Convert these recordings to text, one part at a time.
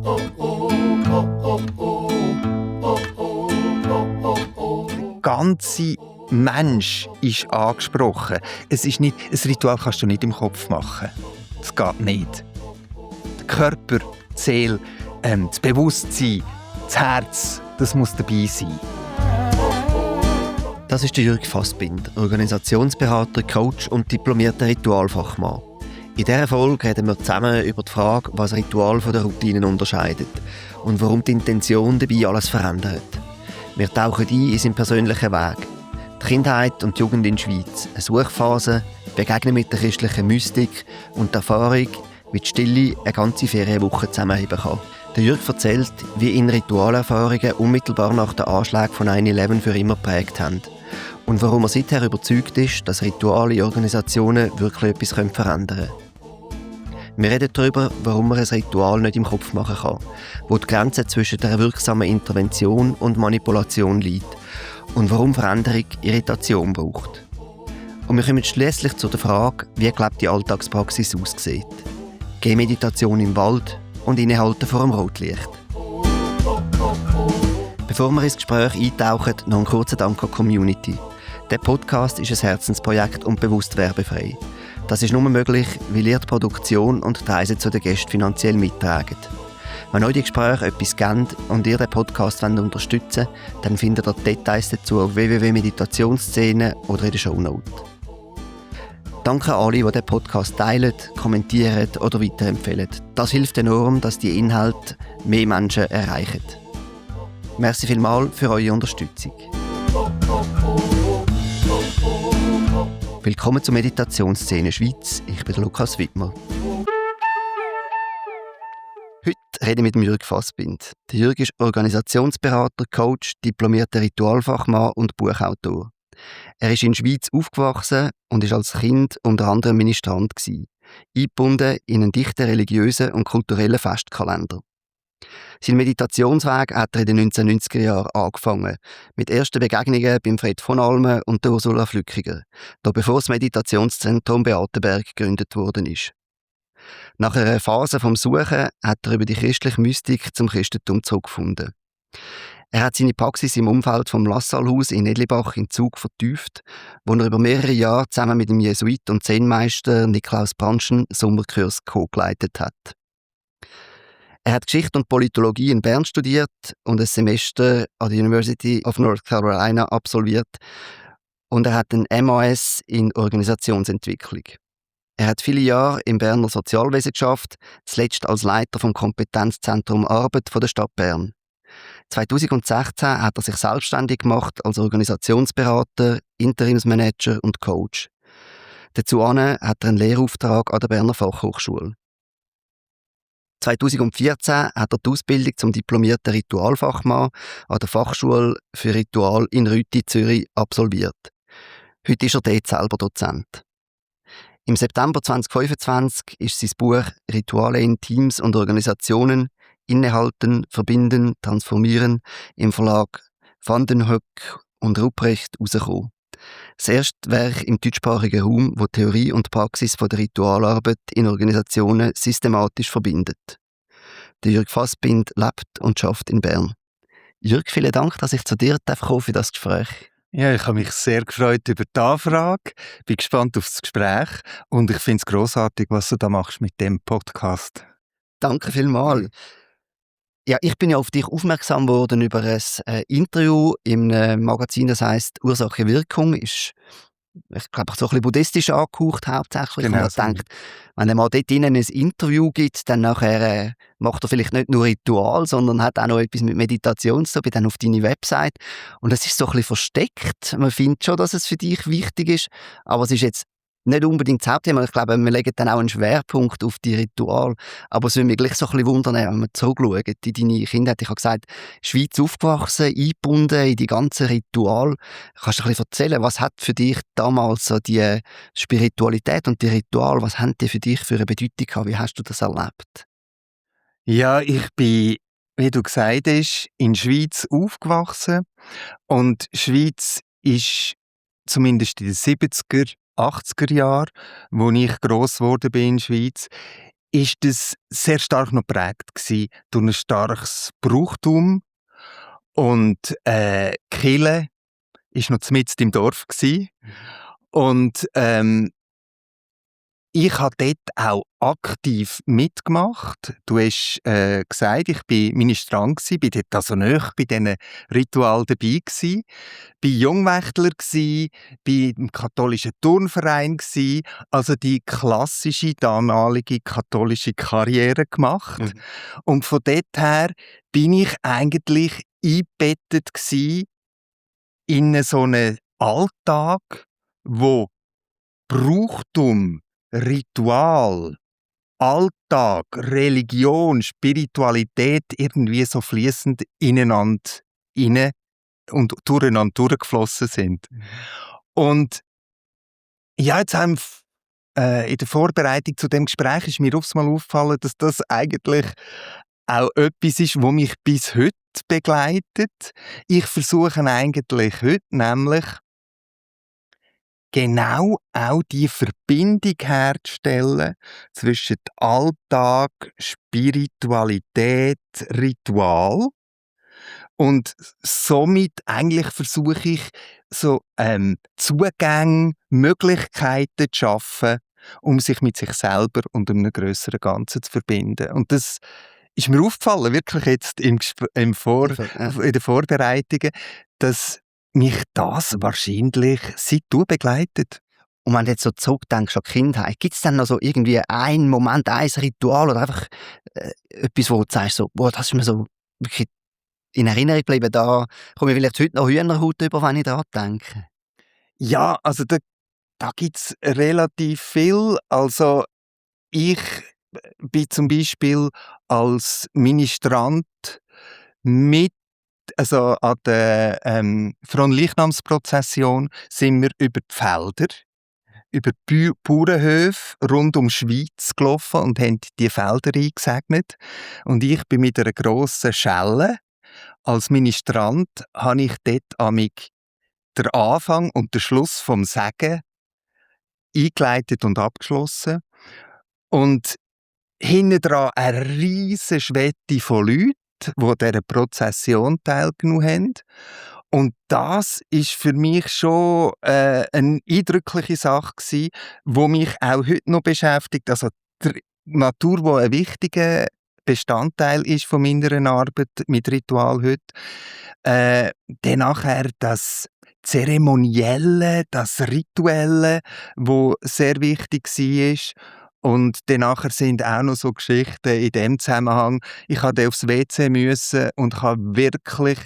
Der ganze Mensch ist angesprochen. Es ist nicht, ein Ritual kannst du nicht im Kopf machen. Das geht nicht. Der Körper, die Seele, das Bewusstsein, das Herz, das muss dabei sein. Das ist der Jürg Fassbind, Organisationsberater, Coach und diplomierter Ritualfachmann. In dieser Folge reden wir zusammen über die Frage, was Ritual von der Routinen unterscheidet und warum die Intention dabei alles verändert. Wir tauchen ein in seinen persönlichen Weg. Die Kindheit und die Jugend in der Schweiz, eine Suchphase, Begegnung mit der christlichen Mystik und die Erfahrung, wie die Stille eine ganze Ferienwoche zusammenheben kann. Der Jürg erzählt, wie ihn Ritualerfahrungen unmittelbar nach den Anschlägen von 9/11 für immer geprägt haben und warum er seither überzeugt ist, dass Rituale in Organisationen wirklich etwas verändern können. Wir reden darüber, warum man ein Ritual nicht im Kopf machen kann, wo die Grenze zwischen der wirksamen Intervention und Manipulation liegt und warum Veränderung Irritation braucht. Und wir kommen schliesslich zu der Frage, wie gelebte Alltagspraxis aussieht. Gehmeditation im Wald und Innehalten vor dem Rotlicht. Bevor wir ins Gespräch eintauchen, noch ein kurzer Dank an die Community. Der Podcast ist ein Herzensprojekt und bewusst werbefrei. Das ist nur möglich, weil ihr die Produktion und die Reise zu den Gästen finanziell mittragen. Wenn euch die Gespräche etwas geben und ihr den Podcast unterstützen wollt, dann findet ihr die Details dazu auf www.meditationsszene oder in den Shownotes. Danke an alle, die den Podcast teilen, kommentieren oder weiterempfehlen. Das hilft enorm, dass die Inhalte mehr Menschen erreichen. Merci vielmals für eure Unterstützung. Willkommen zur Meditationsszene Schweiz. Ich bin Lukas Wittmer. Heute rede ich mit Jürg Fassbind. Der Jürg ist Organisationsberater, Coach, diplomierter Ritualfachmann und Buchautor. Er ist in der Schweiz aufgewachsen und ist als Kind unter anderem Ministrant gewesen, eingebunden in einen dichten religiösen und kulturellen Festkalender. Sein Meditationsweg hat er in den 1990er Jahren angefangen, mit ersten Begegnungen beim Fred von Almen und der Ursula Flückiger, da bevor das Meditationszentrum Beatenberg gegründet worden ist. Nach einer Phase vom Suchen hat er über die christliche Mystik zum Christentum zurückgefunden. Er hat seine Praxis im Umfeld vom Lassalhaus in Edlibach in Zug vertieft, wo er über mehrere Jahre zusammen mit dem Jesuit und Zen-Meister Niklaus Brandschen Sommerkurs co-geleitet hat. Er hat Geschichte und Politologie in Bern studiert und ein Semester an der University of North Carolina absolviert und er hat ein MAS in Organisationsentwicklung. Er hat viele Jahre im Berner Sozialwesen geschafft, zuletzt als Leiter vom Kompetenzzentrum Arbeit von der Stadt Bern. 2016 hat er sich selbstständig gemacht als Organisationsberater, Interimsmanager und Coach. Dazu hat er einen Lehrauftrag an der Berner Fachhochschule. 2014 hat er die Ausbildung zum diplomierten Ritualfachmann an der Fachschule für Ritual in Rüti, Zürich absolviert. Heute ist er dort selber Dozent. Im September 2025 ist sein Buch «Rituale in Teams und Organisationen – Innehalten, Verbinden, Transformieren» im Verlag Van den Hoek und Ruprecht herausgekommen. Das erste Werk im deutschsprachigen Raum, das Theorie und Praxis von der Ritualarbeit in Organisationen systematisch verbindet. Der Jürg Fassbind lebt und arbeitet in Bern. Jürg, vielen Dank, dass ich zu dir kommen für das Gespräch. Ja, ich habe mich sehr gefreut über die Anfrage, bin gespannt auf das Gespräch und ich finde es grossartig, was du da machst mit dem Podcast. Danke vielmals. Ja, ich bin ja auf dich aufmerksam worden über ein Interview im Magazin, das heisst «Ursache Wirkung». Ist, ich glaube, so ein bisschen buddhistisch angehaucht hauptsächlich. Genau, und man denkt, wenn er mal dort innen ein Interview gibt, dann nachher macht er vielleicht nicht nur Ritual, sondern hat auch noch etwas mit Meditation zu tun, bin dann auf deine Website. Und es ist so ein bisschen versteckt. Man findet schon, dass es für dich wichtig ist, aber es ist jetzt nicht unbedingt das Hauptthema. Ich glaube, wir legen dann auch einen Schwerpunkt auf die Ritual. Aber es würde mich gleich so ein bisschen wundern, wenn wir zurückschauen in deine Kindheit. Ich habe gesagt, Schweiz aufgewachsen, eingebunden in die ganzen Ritual. Kannst du ein bisschen erzählen, was hat für dich damals so die Spiritualität und die Ritual, was haben die für dich für eine Bedeutung gehabt? Wie hast du das erlebt? Ja, ich bin, wie du gesagt hast, in der Schweiz aufgewachsen und die Schweiz ist zumindest in den 70er, 80er Jahren, wo ich gross geworden bin in der Schweiz, ist das sehr stark noch geprägt gewesen durch ein starkes Brauchtum. Und die Kirche war noch mitten im Dorf gewesen. Und ich habe dort auch aktiv mitgemacht. Du hast gesagt, ich war Ministrant, bin dort also nahe bei diesen Ritualen dabei gewesen. Bin Jungwächtler gsi, bin im katholischen Turnverein gsi, also die klassische damalige katholische Karriere gemacht. Und von dort her bin ich eigentlich eingebettet gsi in so einen Alltag, wo Brauchtum, Ritual, Alltag, Religion, Spiritualität irgendwie so fließend ineinander rein und durcheinander durchgeflossen sind. Und ja, jetzt haben in der Vorbereitung zu dem Gespräch ist mir aufs Mal aufgefallen, dass das eigentlich auch etwas ist, was mich bis heute begleitet. Ich versuche eigentlich heute nämlich genau auch die Verbindung herzustellen zwischen Alltag, Spiritualität, Ritual. Und somit eigentlich versuche ich, so Zugänge, Möglichkeiten zu schaffen, um sich mit sich selber und einem grösseren Ganzen zu verbinden. Und das ist mir aufgefallen, wirklich jetzt in den Vorbereitungen, dass mich das wahrscheinlich seitdem begleitet. Und wenn du jetzt so zurückdenkst an die Kindheit, gibt es dann noch so irgendwie einen Moment, ein Ritual oder einfach etwas, wo du sagst, so, boah, das ist mir so wirklich in Erinnerung geblieben, da komme ich vielleicht heute noch Hühnerhaut über, wenn ich daran denke? Ja, also da gibt es relativ viel. Also ich bin zum Beispiel als Ministrant also an der Fronleichnamsprozession sind wir über die Felder, über die Bauernhöfe rund um die Schweiz gelaufen und haben die Felder eingesegnet. Und ich bin mit einer grossen Schelle. Als Ministrant habe ich dort amig den Anfang und den Schluss vom Segen eingeleitet und abgeschlossen. Und hinten dran eine riesige Schwette von Leuten, die an dieser Prozession teilgenommen haben. Und das war für mich schon eine eindrückliche Sache gewesen, die mich auch heute noch beschäftigt. Also die Natur, die ein wichtiger Bestandteil ist von meiner Arbeit mit Ritual heute. Dann nachher das Zeremonielle, das Rituelle, wo sehr wichtig war. Und danach sind auch noch so Geschichten in dem Zusammenhang. Ich musste aufs WC müssen und habe wirklich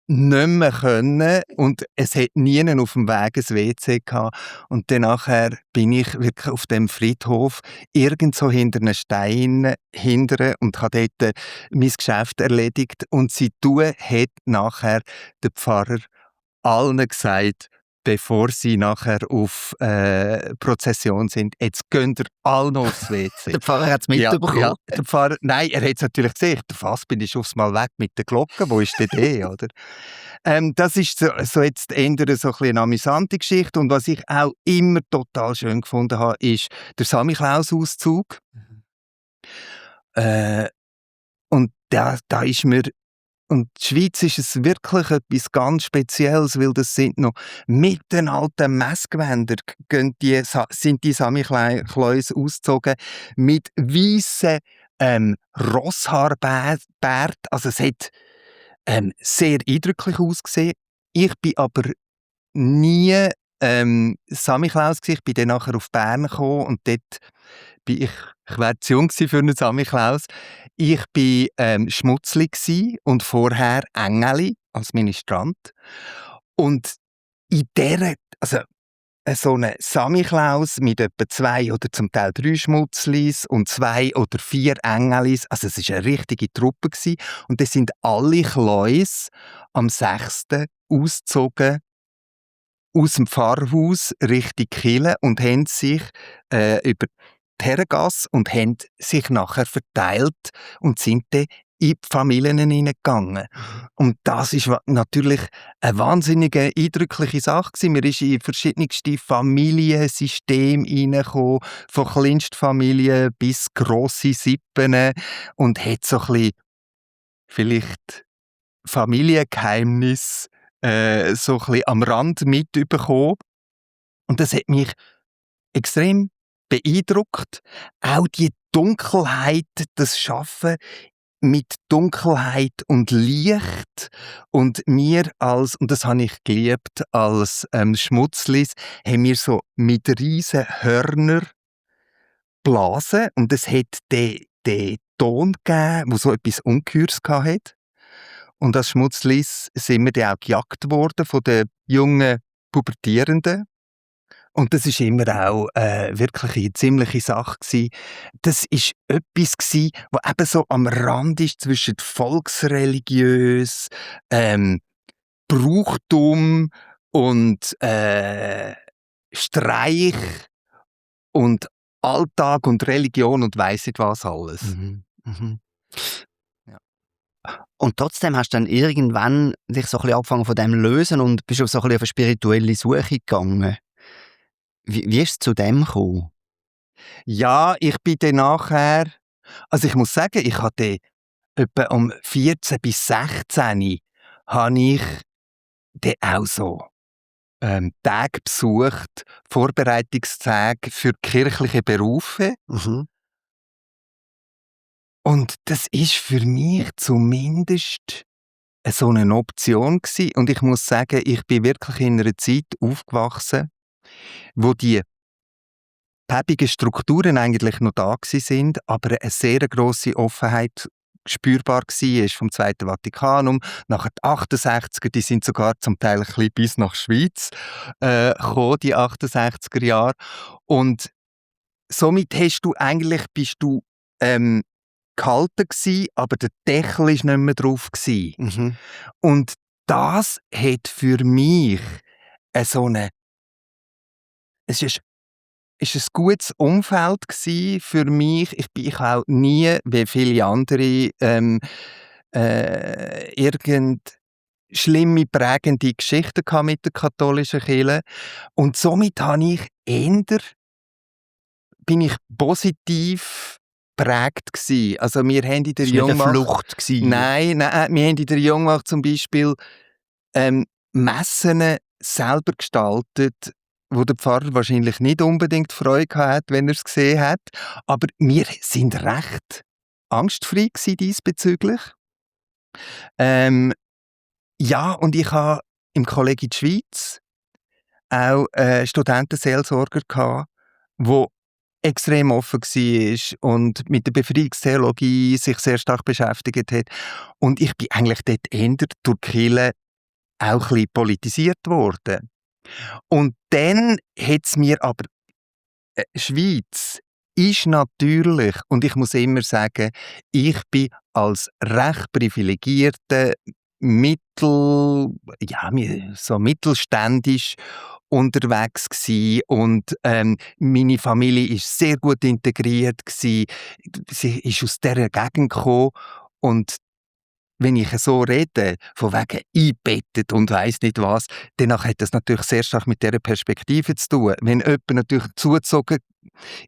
nicht mehr können. Und es hat niemand auf dem Weg ein WC gehabt. Und danach bin ich wirklich auf dem Friedhof irgendwo hinter einem Stein hinten und habe dort mein Geschäft erledigt. Und seitdem hat nachher der Pfarrer allen gesagt, bevor sie nachher auf Prozession sind, jetzt gehen ihr alle noch aufs WC. Der Pfarrer hat es mitbekommen? Ja, der Pfarrer, nein, er hat es natürlich gesehen. Der Fassbind ist aufs Mal weg mit der Glocke. Wo ist denn der, oder? Das ist so jetzt eher so ein bisschen eine amüsante Geschichte. Und was ich auch immer total schön gefunden habe, ist der Samichlaus-Auszug. Und da ist mir und die Schweiz ist es wirklich etwas ganz Spezielles, weil das sind noch mit den alten Messgewändern sind die Samichlaus ausgezogen mit weissen Rosshaarbärten. Also es hat sehr eindrücklich ausgesehen. Ich bin aber nie Samichlaus gewesen. Ich bin dann nachher auf Bern gekommen und dort bin ich wäre zu jung für einen Samichlaus. Ich war Schmutzli und vorher Engeli als Ministrant. Und in so einem Samichlaus mit etwa 2 oder zum Teil 3 Schmutzlis und 2 oder 4 Engelis, also es war eine richtige Truppe gewesen. Und das sind alle Kleus am 6. ausgezogen aus dem Pfarrhaus Richtung Kirche und haben sich über die Herrengasse und haben sich nachher verteilt und sind dann in die Familien hineingegangen. Und das ist natürlich eine wahnsinnig eindrückliche Sache gewesen. Man ist in verschiedenste Familiensysteme hineingekommen, von Kleinstfamilien bis grosse Sippen, und hat so ein bisschen vielleicht Familiengeheimnis so ein bisschen am Rand mitbekommen. Und das hat mich extrem beeindruckt. Auch die Dunkelheit, das Schaffen mit Dunkelheit und Licht. Und wir und das habe ich geliebt, als Schmutzlis, haben wir so mit riesen Hörner blasen. Und es hat den Ton gegeben, der so etwas Ungeheures hatte. Und als Schmutzlis sind wir dann auch gejagt worden von den jungen Pubertierenden. Und das war immer auch wirklich eine ziemliche Sache gewesen. Das war etwas gewesen, was eben so am Rand ist zwischen volksreligiös, Brauchtum und Streich und Alltag und Religion und weiss nicht was alles. Mhm. Mhm. Ja. Und trotzdem hast du dann irgendwann dich so ein bisschen angefangen von dem lösen und bist auf so ein bisschen auf eine spirituelle Suche gegangen. Wie ist es zu dem gekommen? Ja, ich bin dann nachher, also ich muss sagen, ich hatte etwa um 14 bis 16 habe ich dann auch so Tage besucht, Vorbereitungstage für kirchliche Berufe. Mhm. Und das ist für mich zumindest so eine Option gewesen. Und ich muss sagen, ich bin wirklich in einer Zeit aufgewachsen, wo die behäbigen Strukturen eigentlich noch da sind, aber eine sehr grosse Offenheit spürbar war vom Zweiten Vatikanum. Nachher die 68er, die sind sogar zum Teil ein bisschen bis nach Schweiz gekommen, die 68er Jahre. Und somit bist du gehalten gewesen, aber der Deckel war nicht mehr drauf gewesen. Mhm. Und das hat für mich es ist ein gutes Umfeld gsi für mich. Ich habe auch nie, wie viele andere, irgend schlimme, prägende Geschichten gehabt mit der katholischen Kirche. Und somit bin ich positiv geprägt gsi. Also wir haben in der Das war nicht eine Jungmacht... Flucht gewesen. Nein, wir haben in der Jungmacht zum Beispiel Messen selber gestaltet, wo der Pfarrer wahrscheinlich nicht unbedingt Freude hat, wenn er es gesehen hat. Aber wir sind recht angstfrei gewesen diesbezüglich. Ja, und ich habe im Kolleg in der Schweiz auch Studentenseelsorger gehabt, wo extrem offen war und mit der Befreiungstheologie sich sehr stark beschäftigt hat. Und ich bin eigentlich dort eher durch die Kirche auch ein bisschen politisiert worden. Und dann hat es mir aber... Schweiz ist natürlich, und ich muss immer sagen, ich bin als recht privilegierter, so mittelständisch unterwegs gsi, und meine Familie ist sehr gut integriert gsi. Sie ist aus dieser Gegend gekommen, und wenn ich so rede, von wegen einbettet und weiss nicht was, dann hat das natürlich sehr stark mit dieser Perspektive zu tun. Wenn jemand natürlich zugezogen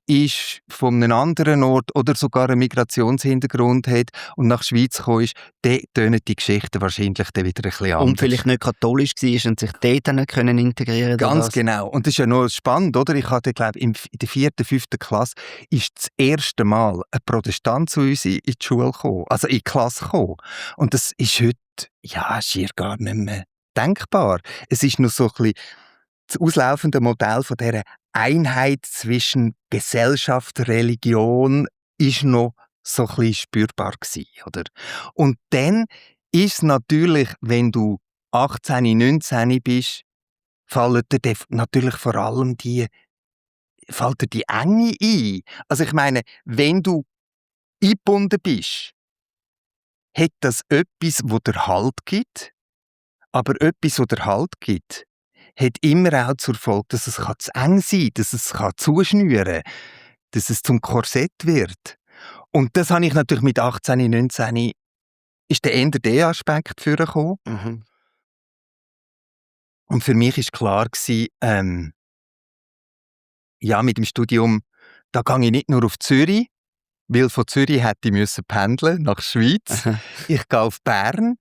ist von einem anderen Ort oder sogar einen Migrationshintergrund hat und nach der Schweiz gekommen ist, dann tönen die Geschichten wahrscheinlich dann wieder ein bisschen anders. Und vielleicht nicht katholisch war und sich dort dann können integrieren konnte. Ganz genau. Und das ist ja noch spannend, oder? Ich hatte, glaube in der 4., 5. Klasse ist das erste Mal ein Protestant zu uns in die Schule gekommen, also in die Klasse gekommen. Und das ist heute, ja, schier gar nicht mehr denkbar. Es ist noch so ein bisschen das auslaufende Modell von dieser Einheit zwischen Gesellschaft, Religion ist noch so ein bisschen spürbar gewesen, oder? Und dann ist es natürlich, wenn du 18, 19 bist, fällt dir natürlich vor allem fällt dir die Enge ein. Also ich meine, wenn du eingebunden bist, hat das etwas, wo dir Halt gibt, aber etwas, wo dir Halt gibt, hat immer auch zur Folge, dass es zu eng sein kann, dass es zuschnüren kann, dass es zum Korsett wird. Und das habe ich natürlich mit 18, 19 ist der eher der Aspekt vorgekommen. Mhm. Und für mich war klar gewesen, ja, mit dem Studium, da gehe ich nicht nur auf Zürich, weil von Zürich hätte ich müssen pendeln nach Schweiz. Ich gehe auf Bern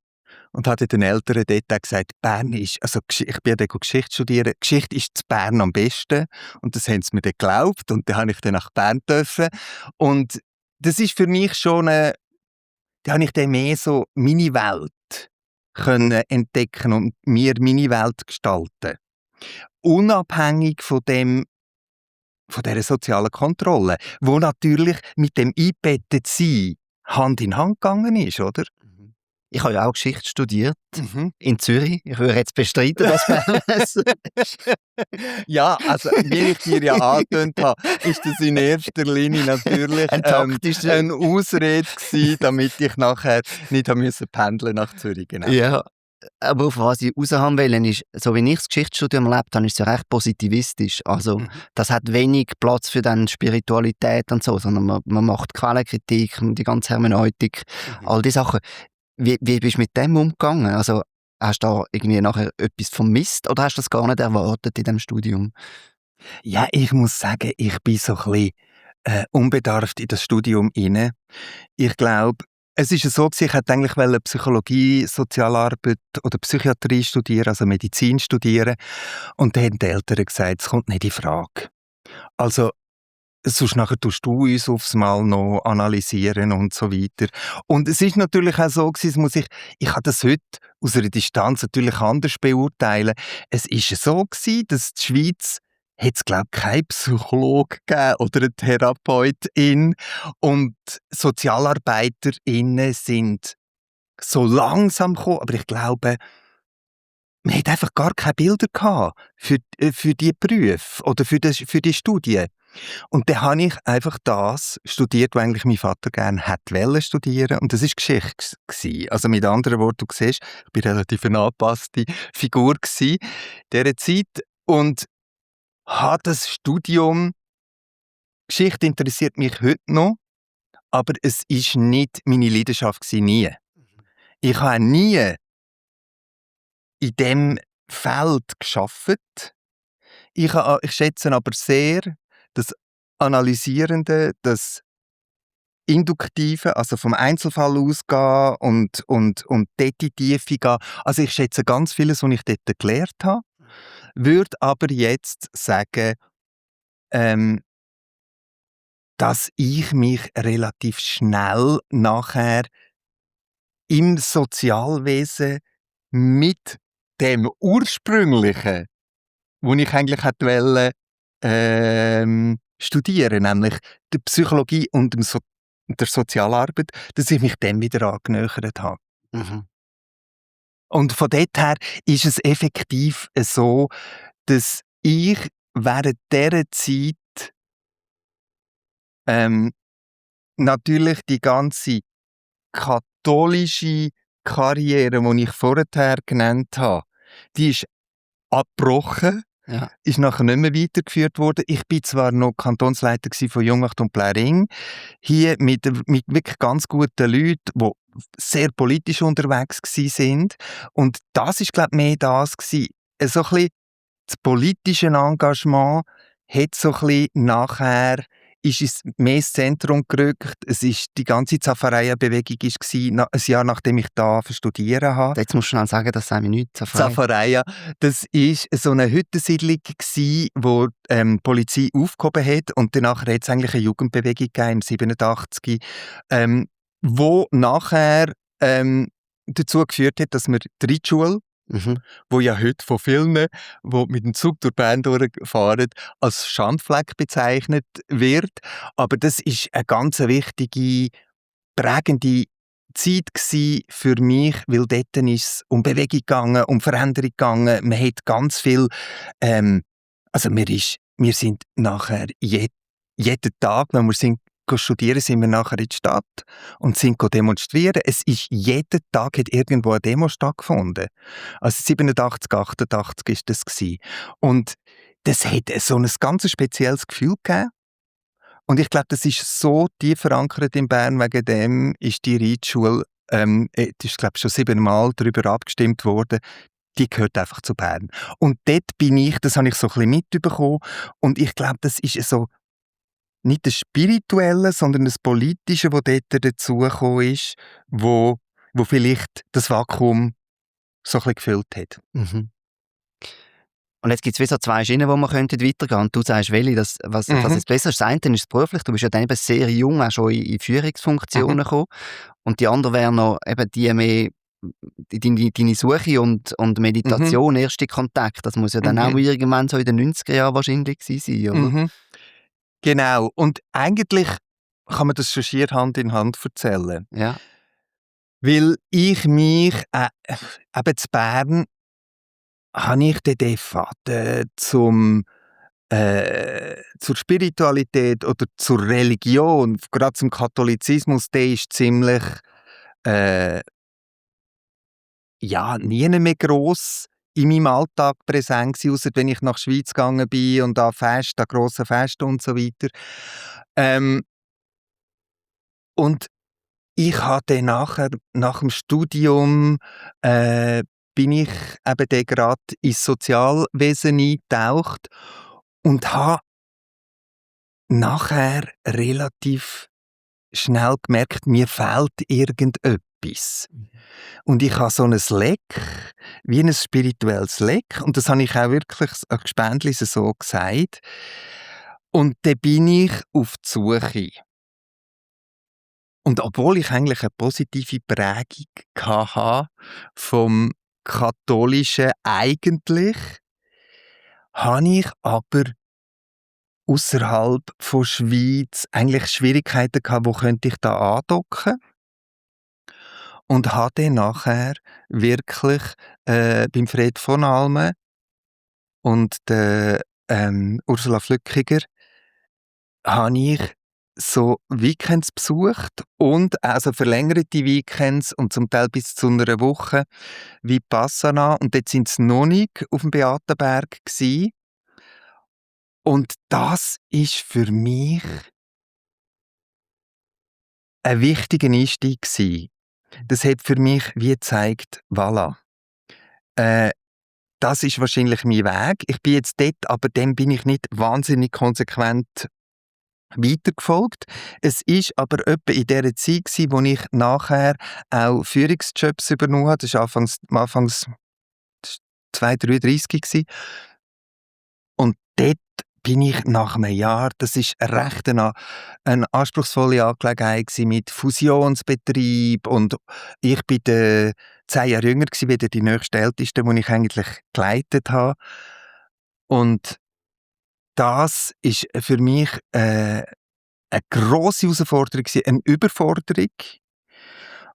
und habe den Eltern dort auch gesagt, Bern ist, also ich bin ja Geschichte studieren, Geschichte ist zu Bern am besten. Und das haben sie mir dann geglaubt und dann habe ich dann nach Bern dürfen. Und das ist für mich schon, da habe ich dann mehr so meine Welt können entdecken und mir meine Welt gestalten. Unabhängig von dieser sozialen Kontrolle, wo natürlich mit dem eingebettet sein Hand in Hand gegangen ist, oder? Ich habe ja auch Geschichte studiert Mhm. in Zürich. Ich würde jetzt bestreiten, dass Bern Ja, also wie ich dir ja angetönt habe, ist das in erster Linie natürlich eine Ausrede gewesen, damit ich nachher nicht pendeln nach Zürich. Genau. Ja, aber auf was ich raus haben will, ist, so wie ich das Geschichtsstudium erlebt habe, ist es ja recht positivistisch. Also, das hat wenig Platz für dann Spiritualität und so, sondern man macht Quellenkritik, die ganze Hermeneutik, all die Sachen. Wie bist du mit dem umgegangen? Also, hast du da irgendwie nachher etwas vermisst oder hast du das gar nicht erwartet in diesem Studium? Ja, ich muss sagen, ich bin so ein bisschen unbedarft in das Studium hinein. Ich glaube, es ist so gewesen, ich hätte eigentlich Psychologie, Sozialarbeit oder Psychiatrie studieren, also Medizin studieren. Und dann haben die Eltern gesagt, es kommt nicht in Frage. Also, sonst nachher tust du uns aufs Mal noch analysieren und so weiter. Und es ist natürlich auch so gewesen, ich kann das heute aus einer Distanz natürlich anders beurteilen. Es ist so gewesen, dass die Schweiz hat es, glaube ich, keinen Psychologen gegeben oder eine Therapeutin. Und SozialarbeiterInnen sind so langsam gekommen, aber ich glaube, man hat einfach gar keine Bilder gehabt für die Berufe oder für die Studien. Und dann habe ich einfach das studiert, was eigentlich mein Vater gerne hätte studieren, und das war Geschichte gewesen. Also mit anderen Worten, du siehst, ich war relativ eine angepasste Figur in dieser Zeit und habe das Studium, Geschichte interessiert mich heute noch, aber es war nicht meine Leidenschaft gewesen, nie. Ich habe nie in diesem Feld gearbeitet. Ich schätze aber sehr das Analysierende, das Induktive, also vom Einzelfall ausgehen und dort in die Tiefe gehen. Also ich schätze ganz vieles, was ich dort gelernt habe, würde aber jetzt sagen, ähm, dass ich mich relativ schnell nachher im Sozialwesen mit dem Ursprünglichen, wo ich eigentlich hätte wollen, studieren, nämlich der Psychologie und der Sozialarbeit, dass ich mich dem wieder angenähert habe. Mhm. Und von dort her ist es effektiv so, dass ich während dieser Zeit natürlich die ganze katholische Karriere, die ich vorher genannt habe, die ist abgebrochen. Ja. Ist nachher nicht mehr weitergeführt worden. Ich bin zwar noch Kantonsleiter von Jungmacht und Pläring, hier mit wirklich ganz guten Leuten, die sehr politisch unterwegs sind. Und das ist, glaube ich, mehr das gewesen. So ein bisschen das politische Engagement hat so ein bisschen nachher ist es mehr ins Zentrum gerückt. Es ist die ganze Zafareia-Bewegung war ein Jahr, nachdem ich da studieren habe. Jetzt musst du schnell sagen, das sei mir nichts. Zafareia, das war so eine Hüttensiedlung, wo die Polizei aufgehoben hat, und danach hat es eigentlich eine Jugendbewegung gegeben, im 87, wo nachher dazu geführt hat, dass wir die Reitschule, wo ja heute von vielen, die mit dem Zug durch Bern durchfahren, als Schandfleck bezeichnet wird. Aber das ist eine ganz wichtige, prägende Zeit für mich, weil dort ist es um Bewegung gegangen, um Veränderung gegangen. Man hat ganz viel, also wir sind nachher jeden Tag, wenn wir studieren, sind wir nachher in die Stadt und sind demonstrieren. Es ist jeden Tag hat irgendwo eine Demo stattgefunden. Also 87, 88 ist das gewesen. Und das hat so ein ganz spezielles Gefühl gegeben. Und ich glaube, das ist so tief verankert in Bern, wegen dem ist die Reitschule es ist, glaube ich, schon 7-mal darüber abgestimmt worden, die gehört einfach zu Bern. Und dort bin ich, das habe ich so ein bisschen mitbekommen, und ich glaube, das ist so nicht das Spirituelle, sondern das Politische, das dort dazugekommen ist, wo vielleicht das Vakuum so ein bisschen gefüllt hat. Mhm. Und jetzt gibt es wie so zwei Schienen, wo man weitergehen könnte. Und du sagst, welche, was jetzt besser ist. Das eine ist beruflich. Du bist ja dann eben sehr jung, auch schon in Führungsfunktionen gekommen. Und die andere wäre noch eben die mehr deine Suche und Meditation, erste Kontakt. Das muss ja dann auch irgendwann so in den 90er Jahren wahrscheinlich gewesen sein, oder? Genau. Und eigentlich kann man das schon schier Hand in Hand erzählen. Ja. Weil ich mich eben zu Bern habe ich den Faden zur Spiritualität oder zur Religion, gerade zum Katholizismus, der ist ziemlich nie mehr gross in meinem Alltag präsent gewesen, ausser wenn ich nach der Schweiz gegangen bin und an grossen Festen und so weiter. Und ich habe dann nachher, nach dem Studium, bin ich eben dann gerade ins Sozialwesen eingetaucht und habe nachher relativ schnell gemerkt, mir fehlt irgendetwas. Und ich habe so ein Leck, wie ein spirituelles Leck, und das habe ich auch wirklich an Gespendlis so gesagt. Und dann bin ich auf die Suche. Und obwohl ich eigentlich eine positive Prägung hatte vom Katholischen eigentlich, habe ich aber ausserhalb von Schweiz eigentlich Schwierigkeiten gehabt, wo könnte ich da andocken? Und habe dann nachher wirklich beim Fred von Almen und der Ursula Flückiger habe ich so Weekends besucht und also verlängerte Weekends und zum Teil bis zu einer Woche wie Passana, und dort sind sie noch nicht auf dem Beatenberg gsi. Und das ist für mich ein wichtiger Einstieg gsi. Das hat für mich wie gezeigt, voilà, das ist wahrscheinlich mein Weg. Ich bin jetzt dort, aber dann bin ich nicht wahnsinnig konsequent weitergefolgt. Es ist aber etwa in dieser Zeit gewesen, wo ich nachher auch Führungsjobs übernommen habe. Das war anfangs 2:33 gewesen. Und dort bin ich nach einem Jahr, das ist recht eine anspruchsvolle Angelegenheit gewesen mit Fusionsbetrieb, und ich bin 10 Jahre jünger gewesen, wie die nächste Älteste, die ich eigentlich geleitet habe. Und das ist für mich eine grosse Herausforderung gewesen, eine Überforderung.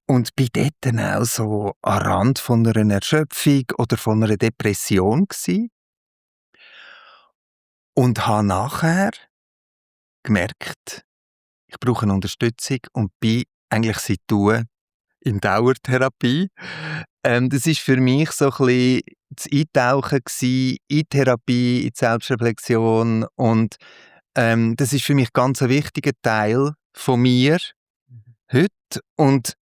Und bin dort dann auch so am Rand von einer Erschöpfung oder von einer Depression gewesen. Und habe nachher gemerkt, ich brauche eine Unterstützung, und bin eigentlich seitdem in Dauertherapie. Das ist für mich so ein bisschen das Eintauchen gewesen, in Therapie, in die Selbstreflexion, und das ist für mich ganz ein wichtiger Teil von mir heute. Und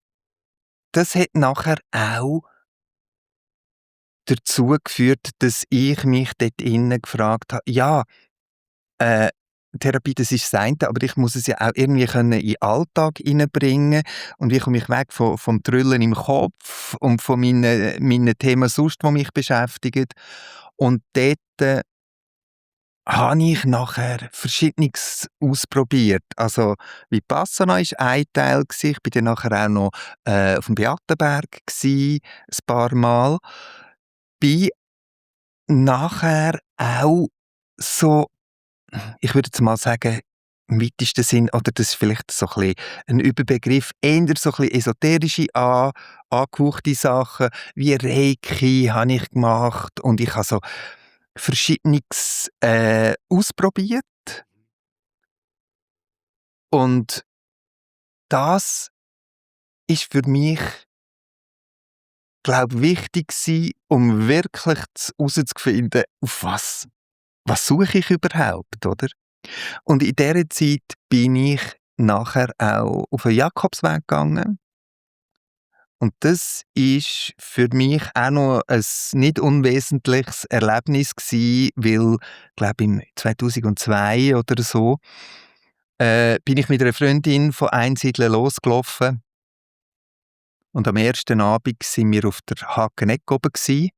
das hat nachher auch dazu geführt, dass ich mich dort innen gefragt habe, ja, Therapie, das ist das eine, aber ich muss es ja auch irgendwie in den Alltag hineinbringen. Und wie komme ich weg vom Trüllen im Kopf und von meinen Themen sonst, die mich beschäftigen. Und dort habe ich nachher Verschiedenes ausprobiert. Also Vipassana war ein Teil. Ich war dann nachher auch noch auf dem Beatenberg ein paar Mal. Bin nachher auch so, ich würde jetzt mal sagen, im weitesten Sinn, oder das ist vielleicht so ein bisschen ein Überbegriff, eher so ein bisschen esoterische angehauchte Sachen, wie Reiki habe ich gemacht, und ich habe so Verschiedenes ausprobiert. Und das ist für mich, glaube ich, wichtig gewesen, um wirklich herauszufinden, auf was suche ich überhaupt, oder? Und in dieser Zeit bin ich nachher auch auf den Jakobsweg gegangen Und das ist für mich auch noch ein nicht unwesentliches Erlebnis gewesen, weil, glaube im 2002 oder so, bin ich mit einer Freundin von Einsiedeln losgelaufen. Und am ersten Abend waren wir auf der Hakeneck oben gewesen.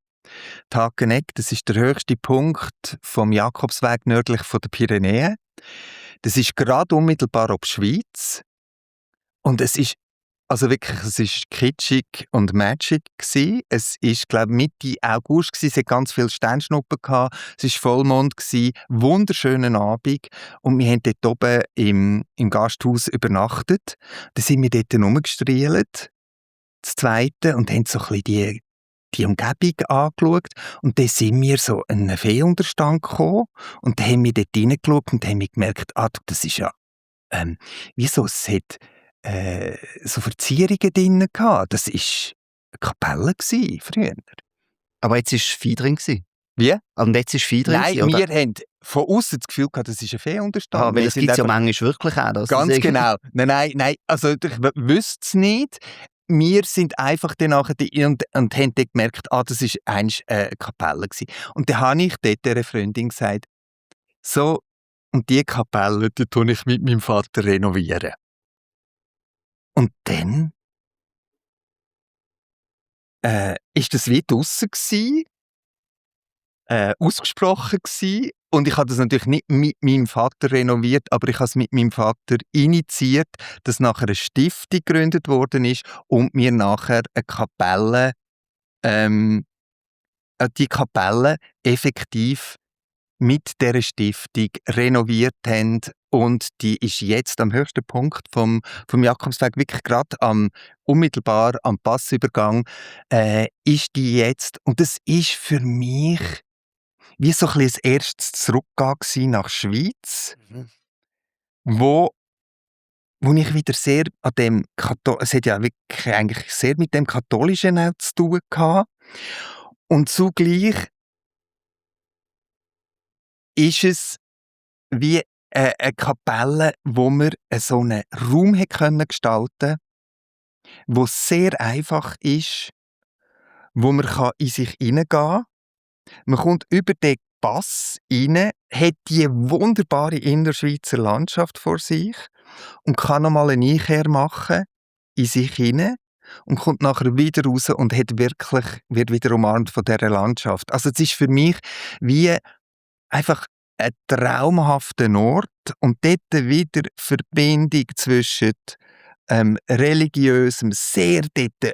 Die Hakeneck, das ist der höchste Punkt vom Jakobsweg nördlich von den Pyrenäen. Das ist gerade unmittelbar ob die Schweiz. Und es ist kitschig und magic gsi. Es ist, glaube ich, Mitte August gsi. Es hat ganz viele Sternschnuppen gehabt. Es war Vollmond gsi. Wunderschönen Abend. Und wir haben dort oben im Gasthaus übernachtet. Dann sind wir dort rumgestrielt, das Zweite, und haben so ein bisschen die Umgebung angeschaut. Und dann sind wir so in einen Feenunterstand gekommen. Und dann haben wir dort reingeschaut und haben gemerkt, das ist ja, wieso, es hat so Verzierungen drin gehabt. Das war eine Kapelle früher. Aber jetzt war Vieh drin. Wie? Und jetzt ist Vieh drin? Nein, oder? wir haben von außen das Gefühl gehabt, das ist ein Feenunterstand. Weil es gibt ja manchmal wirklich auch. Ganz genau. Nein. Also ich wüsste es nicht. Wir sind einfach dann nachher und haben dann gemerkt, das war eigentlich eine Kapelle gewesen. Und dann habe ich dort einer Freundin gesagt, so, und die Kapelle, die tue ich mit meinem Vater renovieren. Und dann ist das wie draussen gsi, ausgesprochen gsi. Und ich habe das natürlich nicht mit meinem Vater renoviert, aber ich habe es mit meinem Vater initiiert, dass nachher eine Stiftung gegründet worden ist und wir nachher eine Kapelle, die Kapelle effektiv mit dieser Stiftung renoviert haben. Und die ist jetzt am höchsten Punkt vom Jakobsweg, wirklich gerade unmittelbar am Passübergang, ist die jetzt. Und das ist für mich wie so ein bisschen das erstes Zurückgehen nach Schweiz, wo ich wieder sehr an dem es hat ja wirklich eigentlich sehr mit dem Katholischen auch zu tun gehabt. Und zugleich ist es wie eine Kapelle, wo wir so einen Raum gestalten konnten, der sehr einfach ist, wo man in sich hineingehen kann. Man kommt über den Pass rein, hat die wunderbare Innerschweizer Landschaft vor sich und kann nochmal eine Einkehr machen in sich hinein und kommt nachher wieder raus und wird wieder umarmt von dieser Landschaft. Also es ist für mich wie einfach ein traumhafter Ort und dort wieder Verbindung zwischen religiösem, sehr dort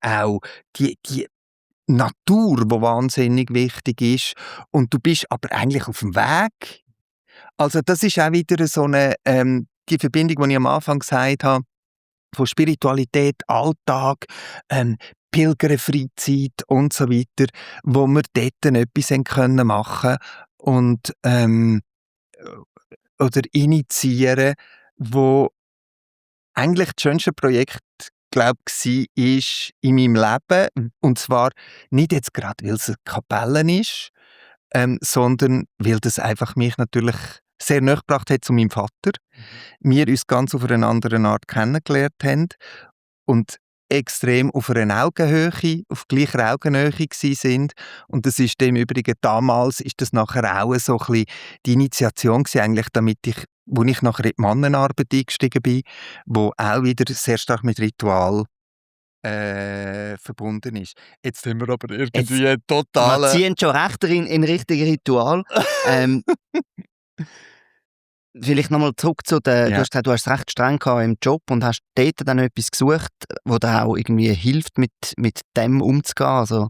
auch die Natur, die wahnsinnig wichtig ist, und du bist aber eigentlich auf dem Weg. Also das ist auch wieder so eine die Verbindung, die ich am Anfang gesagt habe, von Spiritualität, Alltag, Pilgerfreizeit und so weiter, wo wir dort etwas machen können und oder initiieren, wo eigentlich das schönste Projekt, glaube ich, war in meinem Leben. Und zwar nicht jetzt gerade, weil es eine Kapelle ist, sondern weil das einfach mich natürlich sehr nahe gebracht hat zu meinem Vater. Wir uns ganz auf einer anderen Art kennengelernt haben und extrem auf einer Augenhöhe, auf gleicher Augenhöhe gsi sind. Und das ist im Übrigen damals, ist das nachher auch so ein bisschen die Initiation gewesen, eigentlich, wo ich nachher in die Mannenarbeit eingestiegen bin, wo auch wieder sehr stark mit Ritual verbunden ist. Jetzt sind wir aber irgendwie total... Wir ziehen schon recht in Richtung Ritual. Vielleicht nochmal zurück zu den... Ja. Du hast gesagt, du hast es recht streng gehabt im Job und hast dort dann etwas gesucht, wo dir auch irgendwie hilft, mit dem umzugehen. Also, du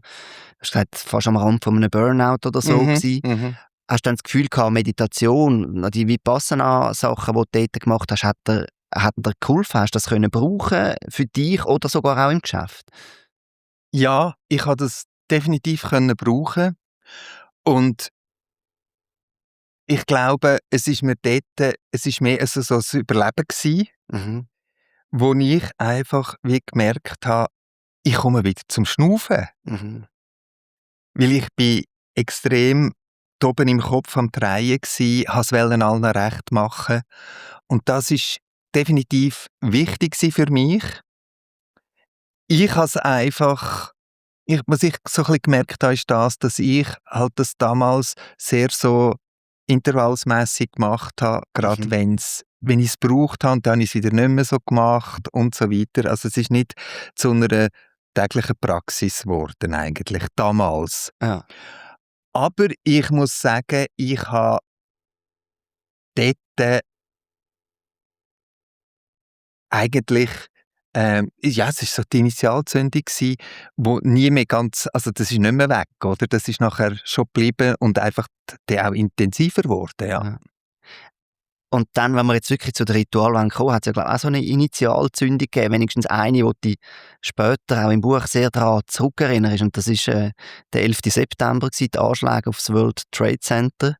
hast gesagt, fast am Rand von einem Burnout oder so gewesen. Hast du dann das Gefühl gehabt, Meditation, die Vipassana-Sachen, die du dort gemacht hast, hat dir geholfen? Hast du das können brauchen für dich oder sogar auch im Geschäft? Ja, ich konnte das definitiv können brauchen. Und ich glaube, es ist mehr so ein Überleben gewesen, wo ich einfach wie gemerkt habe, ich komme wieder zum Schnaufen. Weil ich bin extrem oben im Kopf am Drehen gsi, wollte es allen recht machen. Und das ist definitiv wichtig für mich. Ich habe es einfach, was ich so ein bisschen gemerkt habe, ist das, dass ich halt das damals sehr so intervallsmässig gemacht habe, gerade Mhm. wenn ich es gebraucht habe, und dann habe ich es wieder nicht mehr so gemacht und so weiter. Also es ist nicht zu einer täglichen Praxis geworden eigentlich, damals. Ja. Aber ich muss sagen, ich habe dort eigentlich, ja, es war so die Initialzündung gsi, wo nie mehr ganz, also das ist nicht mehr weg, oder? Das ist nachher schon geblieben und einfach dann auch intensiver geworden, ja. Ja. Und dann, wenn wir jetzt wirklich zu den Ritualen kommen, hat es ja glaube ich, auch so eine Initialzündung gegeben, wenigstens eine, wo die später auch im Buch sehr daran zurückerinnerst. Und das ist der 11. September, die Anschläge auf das World Trade Center,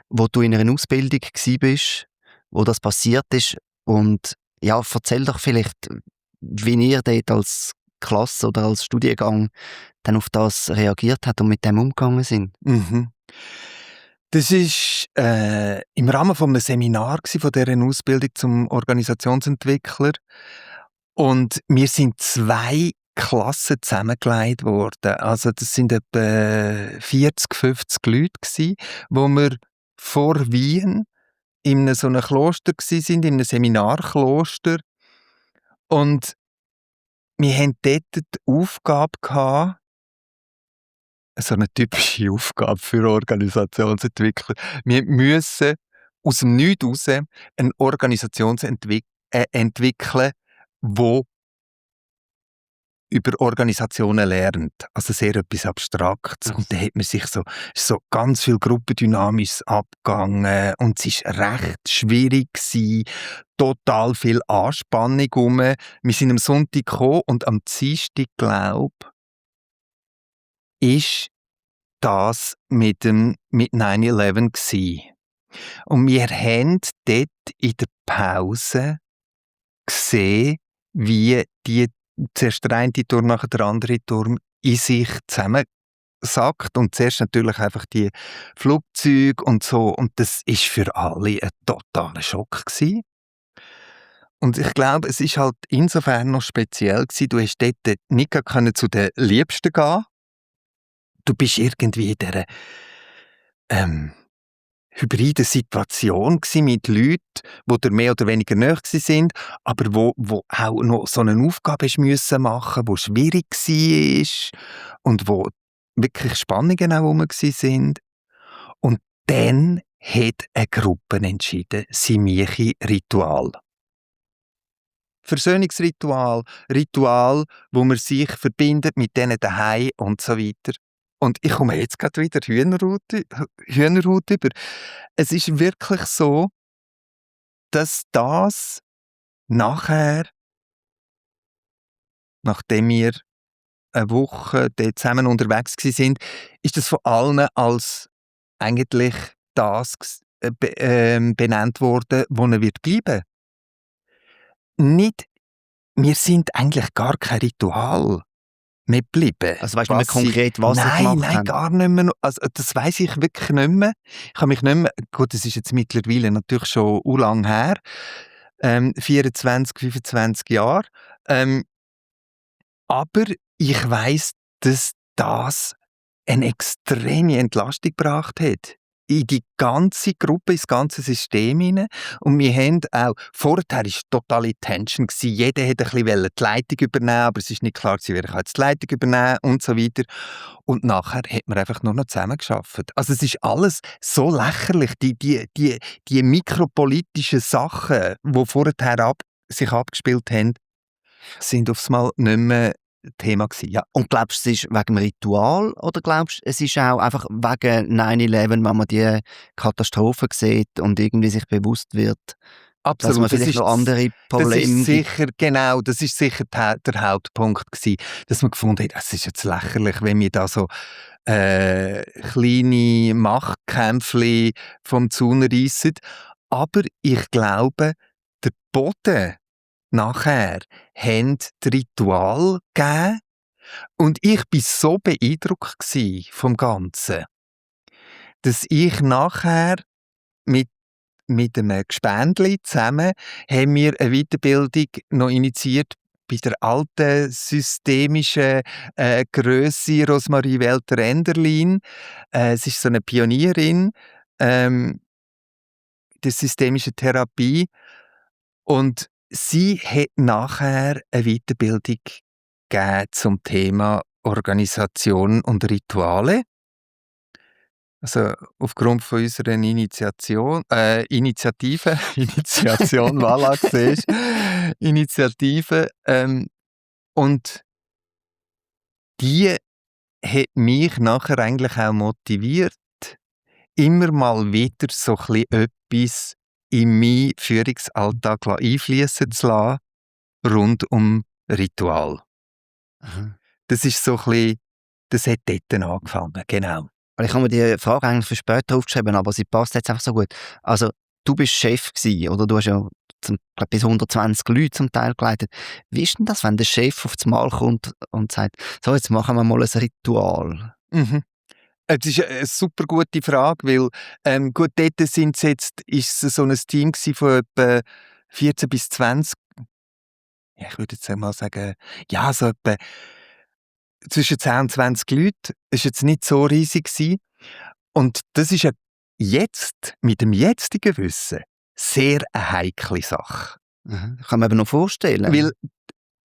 wo du in einer Ausbildung bist, wo das passiert ist. Und ja, erzähl doch vielleicht, wie ihr dort als Klasse oder als Studiengang dann auf das reagiert hat und mit dem umgegangen sind. Mhm. Das ist im Rahmen von einem Seminar gsi, von dieser Ausbildung zum Organisationsentwickler. Und wir sind 2 Klassen zusammengelegt worden. Also das sind etwa 40, 50 Leute gsi, wo wir vor Wien in so einem Kloster gsi sind, in einem Seminarkloster. Und wir haben dort die Aufgabe gehabt, so eine typische Aufgabe für Organisationsentwickler. Wir müssen aus dem Nichts raus eine Organisation entwickeln, die über Organisationen lernt. Also sehr etwas Abstraktes. Und da hat man sich so ganz viel Gruppendynamisch abgegangen und es war recht schwierig gewesen. Total viel Anspannung rum. Wir sind am Sonntag gekommen und am Dienstag, glaube ich, ist das mit 9/11 gsi. Und wir haben dort in der Pause gesehen, wie die zuerst der eine Turm, nachher der andere Turm in sich zusammensackt und zuerst natürlich einfach die Flugzeuge und so. Und das war für alle ein totaler Schock gewesen. Und ich glaube, es ist halt insofern noch speziell gewesen, du hast dort nicht gerade zu den Liebsten gehen. Du bist irgendwie in dieser hybride Situation gsi mit Leuten, die dir mehr oder weniger nahe sind, aber wo auch noch so eine Aufgabe hast müssen machen, wo schwierig war und wo wirklich Spannungen auch rum sind. Und dann hat eine Gruppe entschieden, sie mache Ritual. Versöhnungsritual, Ritual, wo man sich verbindet mit denen daheim und so weiter. Und ich komme jetzt gerade wieder Hühnerhaut über. Es ist wirklich so, dass das nachher, nachdem wir eine Woche dort zusammen unterwegs waren, ist das von allen als eigentlich das benannt worden, wo er wird bleiben. Nicht, wir sind eigentlich gar kein Ritual mehr geblieben. Also weißt du nicht mehr konkret, was ihr gemacht Nein, habt? gar nicht mehr. Also, das weiss ich wirklich nicht mehr. Ich kann mich nicht mehr, gut, das ist jetzt mittlerweile natürlich schon lang her, 24, 25 Jahre. Aber ich weiss, dass das eine extreme Entlastung gebracht hat. In die ganze Gruppe, ins ganze System hinein. Und wir haben auch, vorher war totale Tension. Jeder wollte ein bisschen die Leitung übernehmen, aber es war nicht klar, wer kann jetzt die Leitung übernehmen und so weiter. Und nachher hat man einfach nur noch zusammengearbeitet. Also es ist alles so lächerlich. Die mikropolitischen Sachen, die vorher sich abgespielt haben, sind aufs Mal nicht mehr Thema gewesen. Ja. Und glaubst du, es ist wegen dem Ritual oder glaubst du, es ist auch einfach wegen 9/11, wenn man die Katastrophe sieht und irgendwie sich bewusst wird, dass man vielleicht noch andere Probleme Das ist sicher der Hauptpunkt gewesen, dass man gefunden hat, es ist jetzt lächerlich, wenn wir da so kleine Machtkämpfe vom Zaun reissen. Aber ich glaube, der Boden nachher haben die Ritual gegeben und ich war so beeindruckt vom Ganzen, dass ich nachher mit einem Gespendli zusammen haben wir eine Weiterbildung noch initiiert bei der alten systemischen Grösse Rosmarie Welter-Enderlin. Sie ist so eine Pionierin der systemischen Therapie und sie hat nachher eine Weiterbildung gegeben zum Thema Organisation und Rituale. Also aufgrund von unserer Initiative, voilà, siehst Initiative, und die hat mich nachher eigentlich auch motiviert, immer mal wieder so ein bisschen etwas in meinen Führungsalltag einfließen zu lassen, rund um Ritual. Mhm. Das ist so ein bisschen, das hat dort angefangen, genau. Weil ich habe mir die Frage eigentlich für später aufgeschrieben, aber sie passt jetzt einfach so gut. Also, du bist Chef gewesen, oder? Du hast ja glaub, bis 120 Leute zum Teil geleitet. Wie ist denn das, wenn der Chef auf das Mal kommt und sagt, so, jetzt machen wir mal ein Ritual? Mhm. Das ist eine super gute Frage, weil gut, dort ist es so ein Team von etwa 14 bis 20, ja, ich würde jetzt einmal sagen, ja, so etwa zwischen 10 und 20 Leuten. Das war jetzt nicht so riesig gewesen. Und das ist ja jetzt, mit dem jetzigen Wissen, sehr eine heikle Sache. Mhm. Kann man eben noch vorstellen. Weil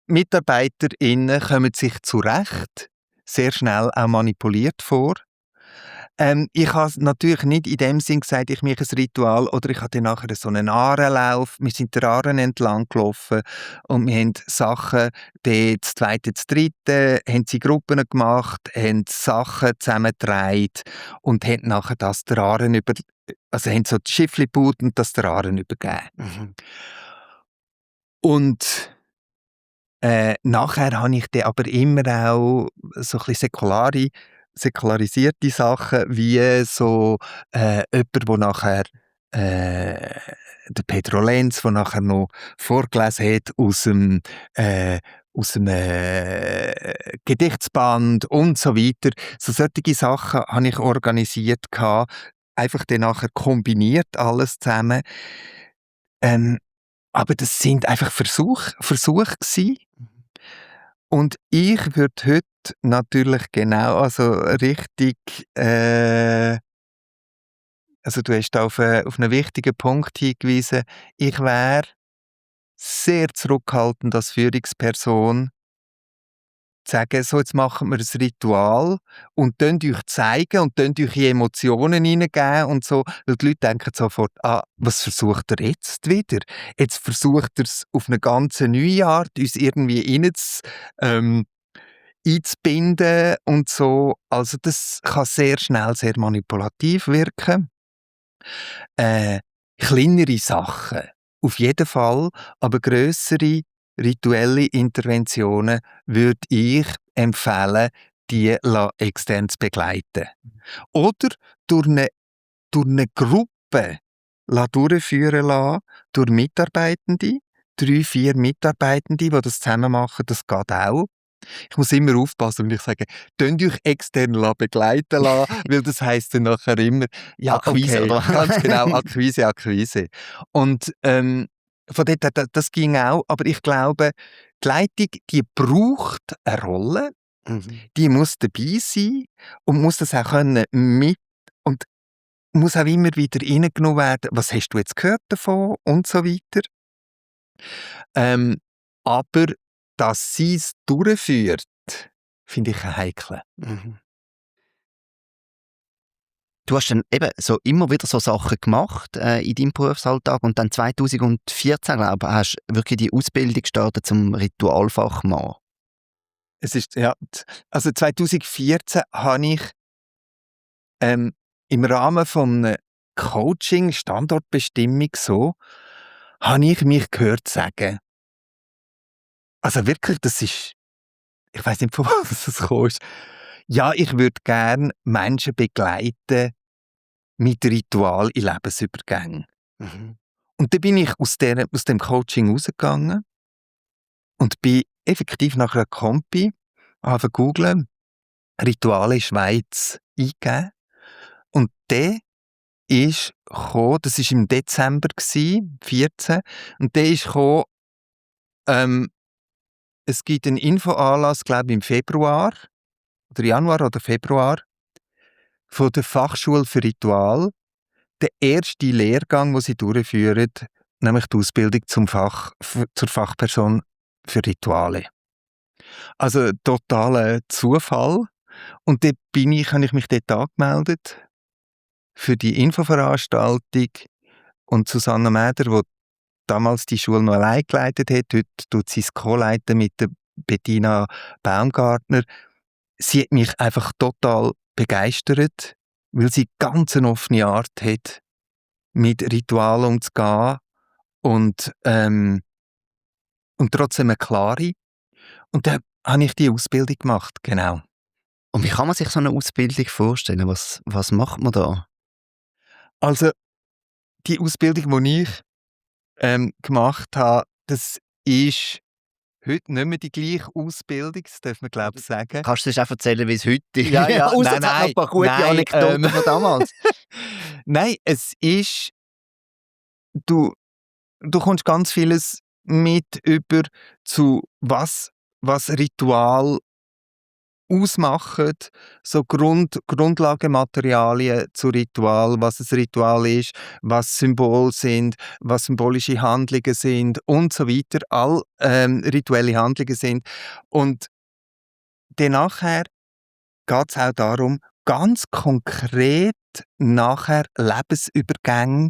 MitarbeiterInnen kommen sich zu Recht sehr schnell auch manipuliert vor. Ich habe natürlich nicht in dem Sinn gesagt, ich mache ein Ritual oder ich hatte nachher so einen Aarenlauf. Wir sind der Aaren entlang gelaufen und wir haben Sachen, das zweite, das dritte, haben sie Gruppen gemacht, haben Sachen zusammengetragen und haben nachher das der Aaren also haben so die Schiffli gebaut und das der Aaren übergeben. Mhm. Und nachher habe ich dann aber immer auch so ein bisschen säkularisierte Sachen, wie so jemand, der nachher der Pedro Lenz, der nachher noch vorgelesen hat aus dem Gedichtsband und so weiter. So solche Sachen habe ich organisiert gehabt, einfach dann nachher kombiniert alles zusammen. Aber das sind einfach Versuche gewesen. Und ich würde heute natürlich genau, also richtig, also du hast da auf einen wichtigen Punkt hingewiesen. Ich wäre sehr zurückhaltend als Führungsperson, zu sagen, so jetzt machen wir ein Ritual und könnt euch zeigen und könnt euch in Emotionen hineingeben und so, weil die Leute denken sofort, was versucht er jetzt wieder? Jetzt versucht er es auf eine ganz neue Art, uns irgendwie einzubinden und so. Also das kann sehr schnell sehr manipulativ wirken. Kleinere Sachen, auf jeden Fall, aber grössere rituelle Interventionen würde ich empfehlen, die extern zu begleiten. Oder durch eine Gruppe durchführen lassen, durch Mitarbeitende, 3, 4 Mitarbeitende, die das zusammen machen, das geht auch. Ich muss immer aufpassen, wenn ich sage, könnt euch extern begleiten lassen, weil das heisst dann nachher immer, ja, Akquise, okay, oder? ganz genau, Akquise. Und von dort her, das ging auch, aber ich glaube, die Leitung, die braucht eine Rolle, Mhm. die muss dabei sein und muss das auch können und muss auch immer wieder reingenommen werden, was hast du jetzt gehört davon und so weiter. Aber dass sie es durchführt, finde ich heikel. Mhm. Du hast dann eben so immer wieder so Sachen gemacht in deinem Berufsalltag und dann 2014, glaube ich, hast du wirklich die Ausbildung gestartet zum Ritualfachmann. Es ist, ja, also 2014 habe ich im Rahmen von einem Coaching, Standortbestimmung so, habe ich mich gehört sagen. Also wirklich, das ist, ich weiß nicht, von was das kommt. Ja, ich würde gerne Menschen begleiten mit Ritual in Lebensübergängen. Mhm. Und dann bin ich aus dem Coaching rausgegangen und bin effektiv nach einer Kompi googeln, Rituale Schweiz eingegeben. Und der ist gekommen, das war im Dezember 2014, und der ist gekommen, es gibt einen Infoanlass, glaube ich, im Februar, oder Januar oder Februar, von der Fachschule für Ritual. Der erste Lehrgang, den sie durchführen, nämlich die Ausbildung zur Fachperson für Rituale. Also totaler Zufall. Und dort habe ich mich dort angemeldet für die Infoveranstaltung. Und Susanne Mäder, die damals die Schule noch allein geleitet hat, heute tut sie es co-leiten mit der Bettina Baumgartner. Sie hat mich einfach total begeistert, weil sie ganz eine offene Art hat, mit Ritualen umzugehen und trotzdem eine klare. Und dann habe ich die Ausbildung gemacht, genau. Und wie kann man sich so eine Ausbildung vorstellen? Was macht man da? Also die Ausbildung, die ich gemacht habe, das ist heute nicht mehr die gleiche Ausbildung, das darf man glaube ich sagen. Kannst du uns auch erzählen, wie es heute ist? Ja, Ausser es hat noch ein paar gute Anekdoten von damals. Nein, es ist, du kommst ganz vieles mit über zu was Ritual ausmachen, so Grundlagenmaterialien zu Ritual, was ein Ritual ist, was Symbole sind, was symbolische Handlungen sind und so weiter, all rituelle Handlungen sind. Und dann nachher geht es auch darum, ganz konkret nachher Lebensübergänge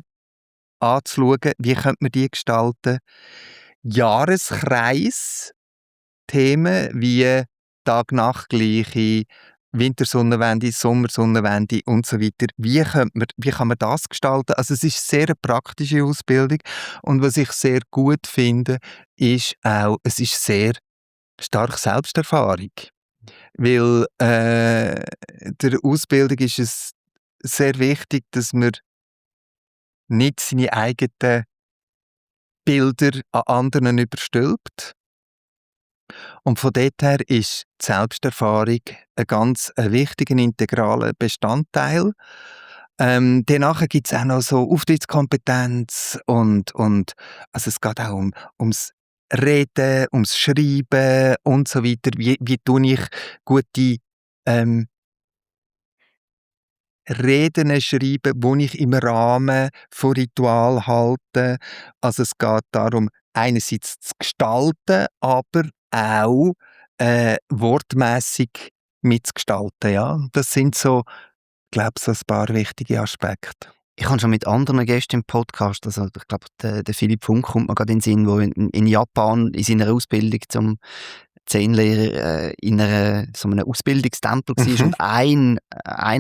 anzuschauen, wie könnte man die gestalten. Jahreskreis, Themen wie Tag-Nacht-Gleiche, Wintersonnenwende, Sommersonnenwende und so weiter. Wie kann man das gestalten? Also es ist sehr eine praktische Ausbildung und was ich sehr gut finde, ist auch, es ist sehr stark Selbsterfahrung. Weil der Ausbildung ist es sehr wichtig, dass man nicht seine eigenen Bilder an anderen überstülpt. Und von dort her ist die Selbsterfahrung ein ganz wichtiger, integraler Bestandteil. Danach gibt es auch noch so Auftrittskompetenz und also es geht auch ums Reden, ums Schreiben und so weiter. Wie tue ich gute Reden schreiben, die ich im Rahmen von Ritual halte. Also es geht darum, einerseits zu gestalten, aber auch wortmässig mitzugestalten. Ja? Das sind so, glaube ich, so ein paar wichtige Aspekte. Ich habe schon mit anderen Gästen im Podcast, also ich glaube, der Philipp Funk kommt mir gerade in den Sinn, der in Japan in seiner Ausbildung zum Zen-Lehrer in so einem Ausbildungstempel war. Und ein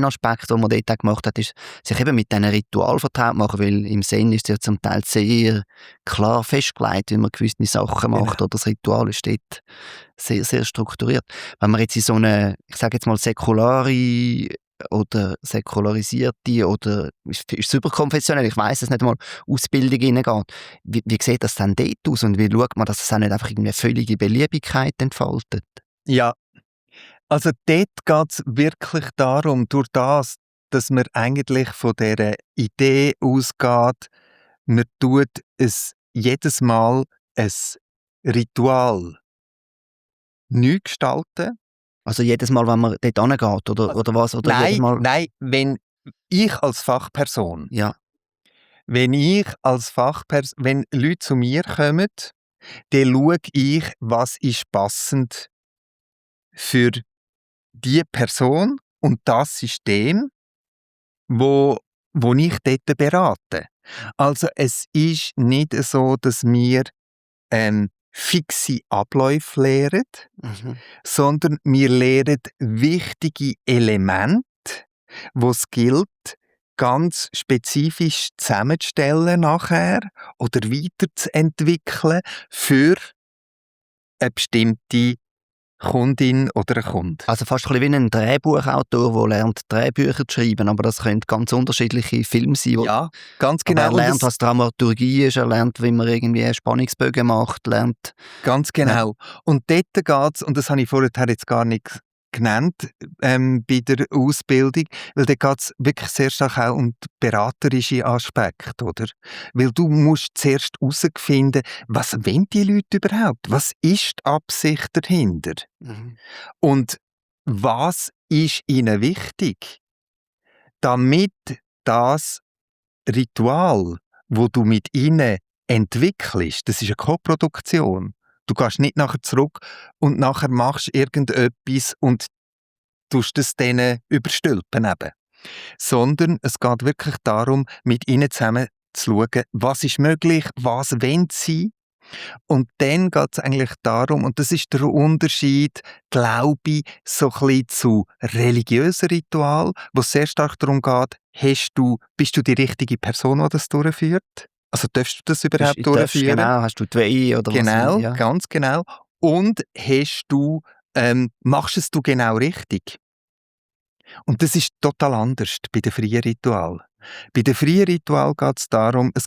Aspekt, den man dort auch gemacht hat, ist, sich eben mit diesen Ritualen vertraut machen, weil im Zen ist es ja zum Teil sehr klar festgelegt, wie man gewisse Sachen macht, oder das Ritual ist dort sehr, sehr strukturiert. Wenn man jetzt in so eine, ich sage jetzt mal, säkulare oder säkularisierte oder ist es überkonfessionell, ich weiss es nicht einmal, Ausbildung hineingeht. Wie sieht das dann dort aus und wie schaut man, dass es auch nicht einfach eine völlige Beliebigkeit entfaltet? Ja, also dort geht es wirklich darum, durch das, dass man eigentlich von dieser Idee ausgeht, man tut es jedes Mal ein Ritual neu gestalten. Also jedes Mal, wenn man dort hingeht, oder was? Oder Nein, jedes Mal? nein, wenn ich als Fachperson, Ja. wenn Leute zu mir kommen, dann schaue ich, was ist passend für die Person und das System, wo ich dort berate. Also es ist nicht so, dass wir fixe Abläufe lehren, sondern wir lehren wichtige Elemente, die es gilt, ganz spezifisch zusammenzustellen nachher oder weiterzuentwickeln für eine bestimmte Kundin oder einen Kunden. Also fast ein bisschen wie ein Drehbuchautor, der lernt, Drehbücher zu schreiben, aber das können ganz unterschiedliche Filme sein. Ja, ganz genau. Aber er lernt, was Dramaturgie ist, er lernt, wie man irgendwie Spannungsbögen macht, lernt... Ganz genau. Ja. Und dort geht es, und das habe ich vorher jetzt gar nicht genannt bei der Ausbildung, weil da geht es wirklich sehr stark auch um den beraterischen Aspekt, oder? Weil du musst zuerst herausfinden, was wollen die Leute überhaupt? Was ist die Absicht dahinter? Mhm. Und was ist ihnen wichtig? Damit das Ritual, wo du mit ihnen entwickelst, das ist eine Koproduktion. Du gehst nicht nachher zurück und nachher machst irgendetwas und tust das denen überstülpen eben. Sondern es geht wirklich darum, mit ihnen zusammen zu schauen, was ist möglich, was wollen sie. Und dann geht es eigentlich darum, und das ist der Unterschied, glaube ich, so ein bisschen zu religiösen Ritual, wo es sehr stark darum geht, bist du die richtige Person, die das durchführt? Also darfst du das überhaupt durchführen? Genau, hast du die Weihe oder Genau, was? Ja. ganz genau. Und machst es du genau richtig? Und das ist total anders bei den freien Ritual. Bei den freien Ritual geht es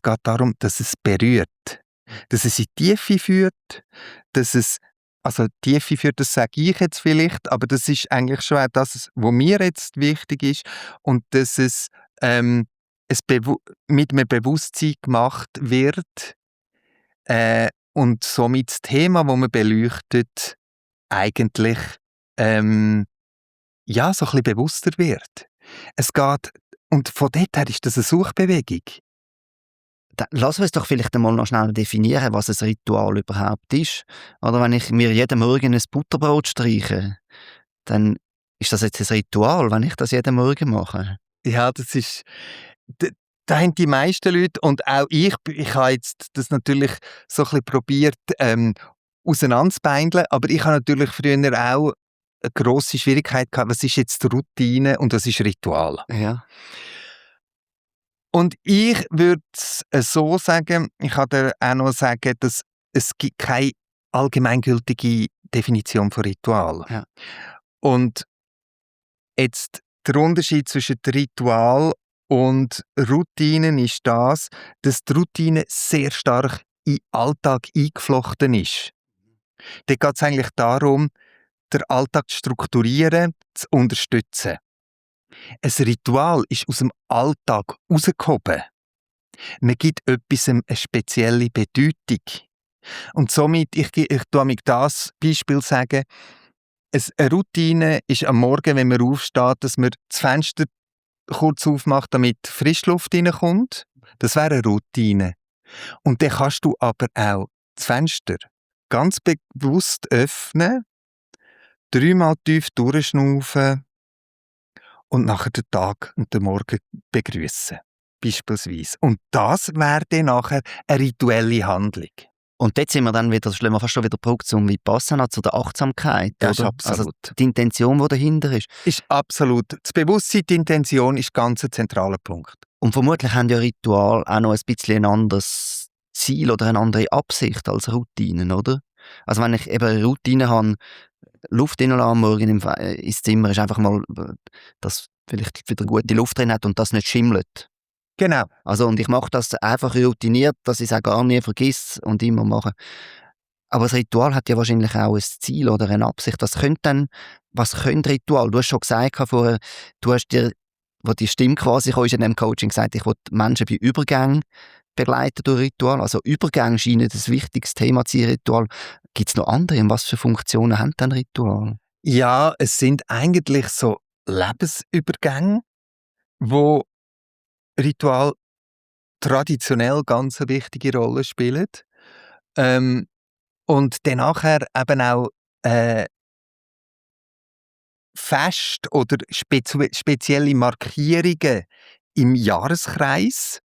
geht darum, dass es berührt, dass es in die Tiefe führt, also Tiefe führt, das sage ich jetzt vielleicht, aber das ist eigentlich schon auch das, was mir jetzt wichtig ist, und dass mit einem Bewusstsein gemacht wird, und somit das Thema, das man beleuchtet, eigentlich so ein bisschen bewusster wird. Es geht, und von dort her ist das eine Suchbewegung. Lass uns doch vielleicht einmal noch schnell definieren, was ein Ritual überhaupt ist. Oder wenn ich mir jeden Morgen ein Butterbrot streiche, dann ist das jetzt ein Ritual, wenn ich das jeden Morgen mache? Ja, das ist, da haben die meisten Leute, und auch ich habe jetzt das natürlich so ein bisschen probiert, auseinanderzubeindeln, aber ich habe natürlich früher auch eine grosse Schwierigkeit gehabt, was ist jetzt Routine und was ist Ritual. Ja. Und ich würde es so sagen, ich kann dir auch noch sagen, dass es gibt keine allgemeingültige Definition von Ritual. Ja. Und jetzt der Unterschied zwischen Ritual und Routinen ist das, dass die Routine sehr stark in den Alltag eingeflochten ist. Da geht es eigentlich darum, den Alltag zu strukturieren, zu unterstützen. Ein Ritual ist aus dem Alltag rausgehoben. Man gibt etwas eine spezielle Bedeutung. Und somit, ich tue mir das Beispiel sagen, eine Routine ist am Morgen, wenn man aufsteht, dass man das Fenster kurz aufmacht, damit Frischluft reinkommt. Das wäre eine Routine. Und dann kannst du aber auch das Fenster ganz bewusst öffnen, 3-mal tief durchschnaufen und nachher den Tag und den Morgen begrüßen. Beispielsweise. Und das wäre dann nachher eine rituelle Handlung. Und dort sind wir dann wieder, schlagen wir fast schon wieder Brücke zum Vipassana, zu der Achtsamkeit, Das ist oder? absolut. Also die Intention, die dahinter ist. Ist absolut. Das Bewusstsein, die Intention ist ganz ein zentraler Punkt. Und vermutlich haben ja Rituale auch noch ein bisschen ein anderes Ziel oder eine andere Absicht als Routinen, oder? Also wenn ich eben eine Routine habe, Luft reinlassen am Morgen ins Zimmer, ist einfach mal, dass vielleicht wieder gute Luft drin hat und das nicht schimmelt. Genau. Also, und ich mache das einfach routiniert, dass ich es auch gar nie vergesse und immer mache. Aber das Ritual hat ja wahrscheinlich auch ein Ziel oder eine Absicht. Was können Ritual? Du hast schon gesagt vorher, du hast dir, wo die Stimme quasi kam, ist in dem Coaching gesagt, ich will Menschen bei Übergängen begleiten durch Ritual. Also Übergänge scheinen das wichtigste Thema zu sein, Ritual. Gibt es noch andere? Und was für Funktionen haben dann Ritual? Ja, es sind eigentlich so Lebensübergänge, wo Ritual traditionell ganz eine wichtige Rolle spielen. Und dann nachher eben auch Fest oder spezielle Markierungen im Jahreskreis.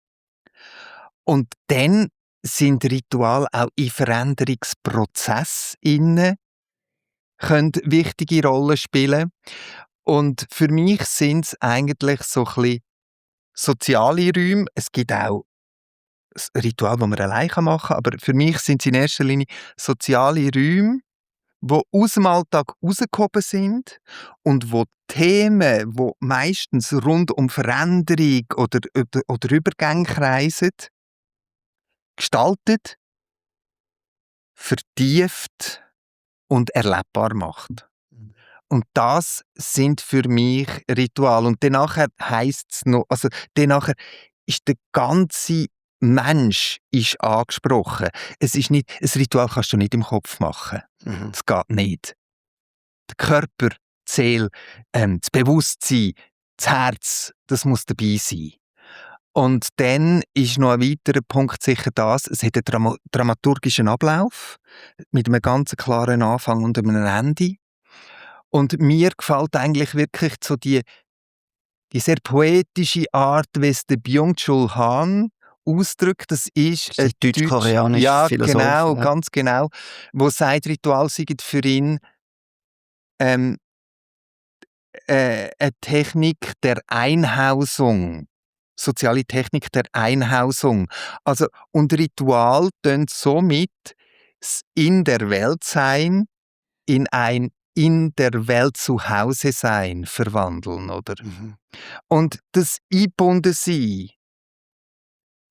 Und dann sind Rituale auch in Veränderungsprozessen können wichtige Rollen spielen. Und für mich sind es eigentlich so ein bisschen soziale Räume. Es gibt auch Rituale, die man allein machen kann, aber für mich sind es in erster Linie soziale Räume, die aus dem Alltag rausgehoben sind und wo Themen, die meistens rund um Veränderung oder Übergänge kreisen, gestaltet, vertieft und erlebbar macht. Und das sind für mich Rituale. Und danach heisst es noch, also danach ist der ganze Mensch ist angesprochen. Es ist nicht, ein Ritual kannst du nicht im Kopf machen. Das geht nicht. Der Körper, die Seele, das Bewusstsein, das Herz, das muss dabei sein. Und dann ist noch ein weiterer Punkt sicher das, es hat einen dramaturgischen Ablauf mit einem ganz klaren Anfang und einem Ende. Und mir gefällt eigentlich wirklich so die sehr poetische Art, wie es der Byung-Chul Han ausdrückt. Das ist ein deutsch-koreanischer Philosoph. Genau, ganz genau. Wo sagt, Ritual sei für ihn eine Technik der Einhausung. Soziale Technik der Einhausung. Also, und Ritual tönt somit das in der Welt sein in ein in der Welt zu Hause sein verwandeln, oder? Und das Eingebundensein,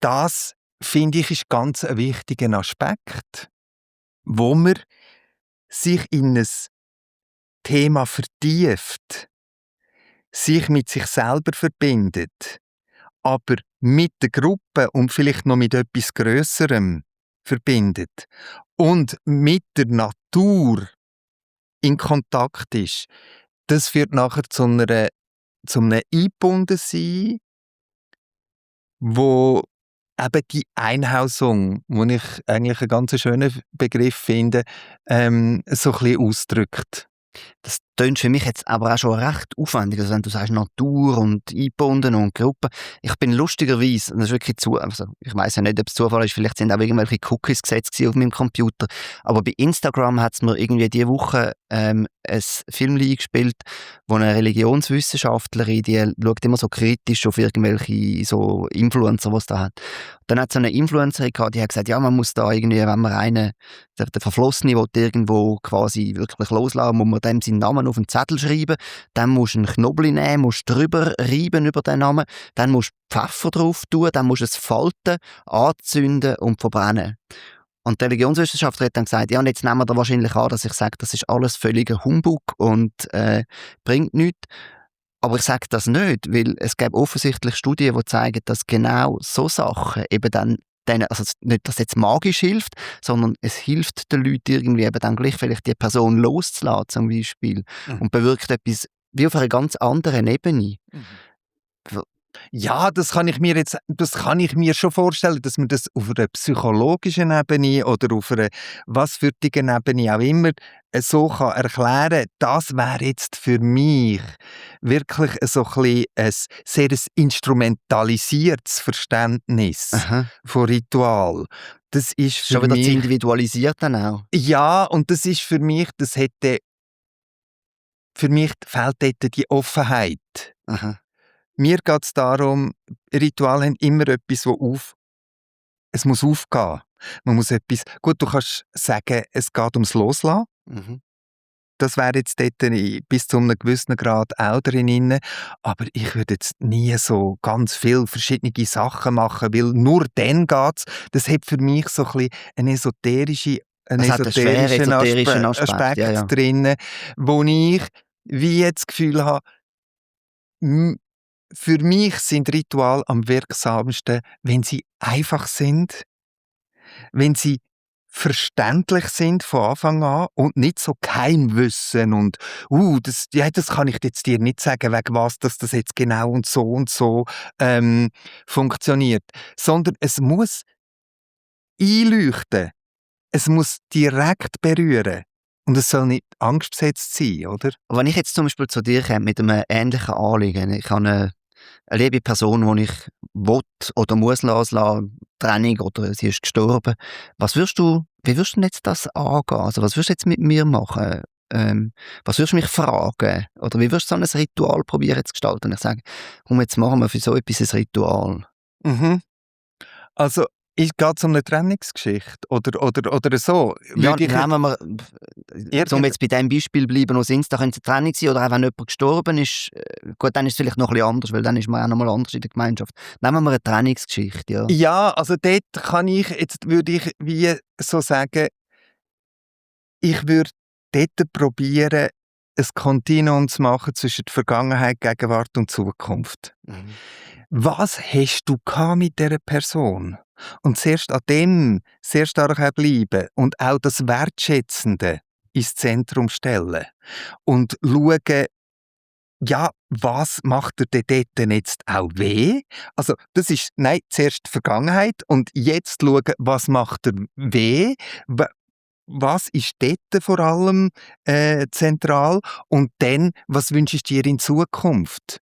das finde ich ist ganz ein wichtiger Aspekt, wo man sich in ein Thema vertieft, sich mit sich selber verbindet, aber mit der Gruppe und vielleicht noch mit etwas Grösserem verbindet und mit der Natur in Kontakt ist, das führt nachher zu einem Eingebundensein, wo eben die Einhausung, die ich eigentlich einen ganz schönen Begriff finde, so ein bisschen ausdrückt. Das tönt für mich jetzt aber auch schon recht aufwendig. Also wenn du sagst Natur und eingebunden und Gruppe. Ich bin lustigerweise, das ist wirklich also ich weiss ja nicht, ob es Zufall ist, vielleicht sind auch irgendwelche Cookies gesetzt auf meinem Computer, aber bei Instagram hat es mir irgendwie diese Woche ein Film eingespielt, wo eine Religionswissenschaftlerin, die schaut immer so kritisch auf irgendwelche so Influencer, was da hat. Dann hat es eine Influencerin gehabt, die hat gesagt, ja, man muss da irgendwie, wenn man einen, der Verflossene will irgendwo quasi wirklich loslassen, muss man dem seinen Namen auf den Zettel schreiben, dann musst du einen Knoblauch nehmen, musst drüber reiben über den Namen, dann musst du Pfeffer drauf tun, dann musst du es falten, anzünden und verbrennen. Und die Religionswissenschaftler hat dann gesagt, ja, und jetzt nehmen wir da wahrscheinlich an, dass ich sage, das ist alles völliger Humbug und bringt nichts. Aber ich sage das nicht, weil es gibt offensichtlich Studien, die zeigen, dass genau so Sachen eben dann also nicht, dass es jetzt magisch hilft, sondern es hilft den Leuten irgendwie eben dann gleich vielleicht die Person loszulassen zum Beispiel und bewirkt etwas wie auf einer ganz anderen Ebene. Ja, das kann ich mir schon vorstellen, dass man das auf einer psychologischen Ebene oder auf einer waswürdigen Ebene auch immer so kann erklären. Das wäre jetzt für mich wirklich so ein sehr instrumentalisiertes Verständnis von Ritual. Das ist für schon wieder mich zu individualisiert dann auch. Ja, und das ist für mich, für mich fehlt dort die Offenheit. Mir geht es darum, Rituale haben immer etwas, es muss aufgehen. Man muss etwas, gut, du kannst sagen, es geht ums Loslassen. Das wäre jetzt dort bis zu einem gewissen Grad auch drin. Aber ich würde jetzt nie so ganz viele verschiedene Sachen machen, weil nur dann geht es. Das hat für mich so ein bisschen einen esoterischen Aspekt drin, wo ich wie jetzt das Gefühl habe, für mich sind Rituale am wirksamsten, wenn sie einfach sind, wenn sie verständlich sind von Anfang an und nicht so Geheimwissen und das kann ich jetzt dir nicht sagen, wegen was dass das jetzt genau und so funktioniert, sondern es muss einleuchten, es muss direkt berühren. Und es soll nicht angstbesetzt sein, oder? Wenn ich jetzt zum Beispiel zu dir komme mit einem ähnlichen Anliegen, ich habe eine liebe Person, die ich will oder muss loslassen, Trennung oder sie ist gestorben. Wie würdest du jetzt das angehen? Also was würdest du jetzt mit mir machen? Was würdest du mich fragen? Oder wie würdest du so ein Ritual probieren zu gestalten? Und ich sage, komm, jetzt machen wir für so etwas ein Ritual. Also geht es um eine Trennungsgeschichte oder so? Ja, nehmen wir, um jetzt bei dem Beispiel bleiben, aus Insta könnte es eine Trennung sein oder auch wenn jemand gestorben ist, gut, dann ist es vielleicht noch ein bisschen anders, weil dann ist man auch noch mal anders in der Gemeinschaft. Nehmen wir eine Trennungsgeschichte, ja. Ja, also dort würde ich wie so sagen, ich würde dort probieren, ein Kontinuum zu machen zwischen der Vergangenheit, Gegenwart und Zukunft. Was hast du mit dieser Person? Und zuerst an dem sehr stark bleiben und auch das Wertschätzende ins Zentrum stellen. Und schauen, ja, was macht dir denn dort jetzt auch weh? Also, das ist, nein, zuerst die Vergangenheit und jetzt schauen, was macht dir weh? Was ist dort vor allem zentral? Und dann, was wünschst du dir in Zukunft?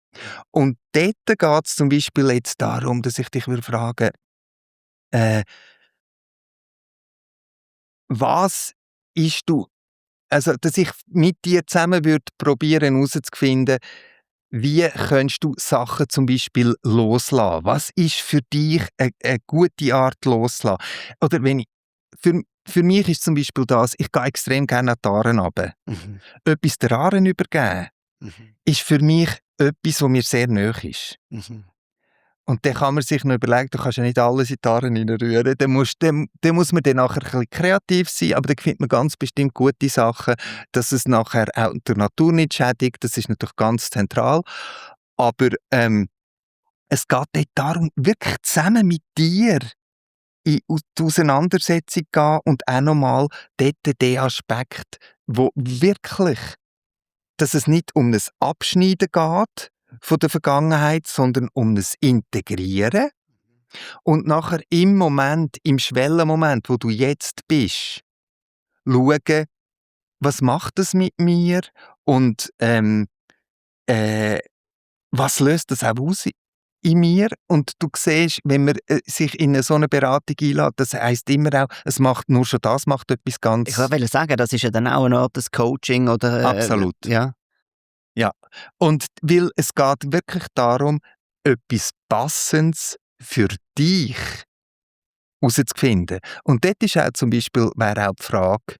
Und dort geht es zum Beispiel jetzt darum, dass ich dich fragen was ist du, also dass ich mit dir zusammen würde probieren herauszufinden, wie könntest du Sachen zum Beispiel loslassen? Was ist für dich eine gute Art loslassen? Oder wenn ich, für mich ist zum Beispiel das, ich gehe extrem gerne an die Aare runter. Etwas der Aare übergeben, ist für mich etwas, was mir sehr nahe ist. Und dann kann man sich noch überlegen, du kannst ja nicht alles in die Aare reinrühren. Dann muss man dann nachher ein bisschen kreativ sein, aber dann findet man ganz bestimmt gute Sachen, dass es nachher auch der Natur nicht schädigt. Das ist natürlich ganz zentral. Aber es geht dort darum, wirklich zusammen mit dir in die Auseinandersetzung gehen und auch nochmal dort den Aspekt, wo wirklich, dass es nicht um ein Abschneiden geht von der Vergangenheit, sondern um ein Integrieren. Und nachher im Moment, im Schwellenmoment, wo du jetzt bist, schauen, was macht das mit mir und was löst das auch aus in mir? Und du siehst, wenn man sich in so eine Beratung einlädt, das heisst immer auch, es macht nur schon das, macht etwas ganz... Ich wollte sagen, das ist ja dann auch eine Art des Coaching oder... Absolut. Ja. Ja. Und weil es geht wirklich darum, etwas Passendes für dich herauszufinden. Und dort ist auch zum Beispiel, wäre auch die Frage,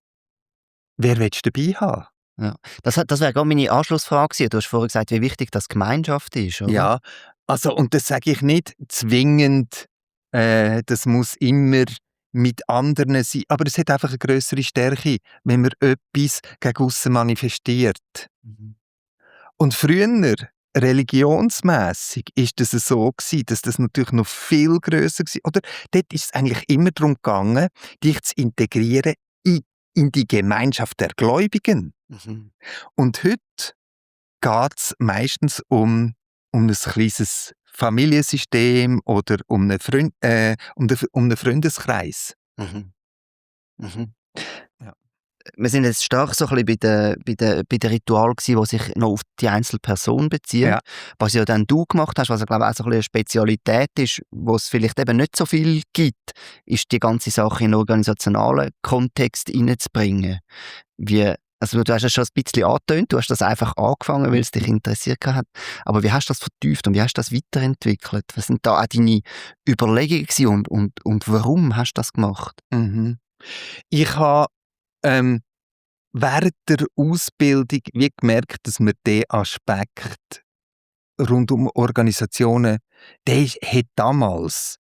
wer willst du dabei haben? Ja. Das wäre gerade meine Anschlussfrage gewesen. Du hast vorhin gesagt, wie wichtig das Gemeinschaft ist, oder? Ja, also und das sage ich nicht zwingend, das muss immer mit anderen sein, aber es hat einfach eine grössere Stärke, wenn man etwas gegen aussen manifestiert. Und früher, religionsmässig, ist es so gewesen, dass das natürlich noch viel grösser war. Oder dort ist es eigentlich immer darum gegangen, dich zu integrieren in die Gemeinschaft der Gläubigen. Und heute geht es meistens um ein kleines Familiensystem oder um einen Freundeskreis. Ja. Wir sind jetzt stark so ein bisschen bei den Ritualen gewesen, die sich noch auf die einzelne Person beziehen. Ja. Was ja dann du gemacht hast, was ja glaube ich auch so ein bisschen eine Spezialität ist, wo es vielleicht eben nicht so viel gibt, ist die ganze Sache in einen organisationalen Kontext hineinzubringen. Also du hast es schon ein bisschen angetönt, du hast das einfach angefangen, weil es dich interessiert hat. Aber wie hast du das vertieft und wie hast du das weiterentwickelt? Was sind da auch deine Überlegungen gewesen und warum hast du das gemacht? Ich habe während der Ausbildung wie gemerkt, dass mir der Aspekt rund um Organisationen, der hat damals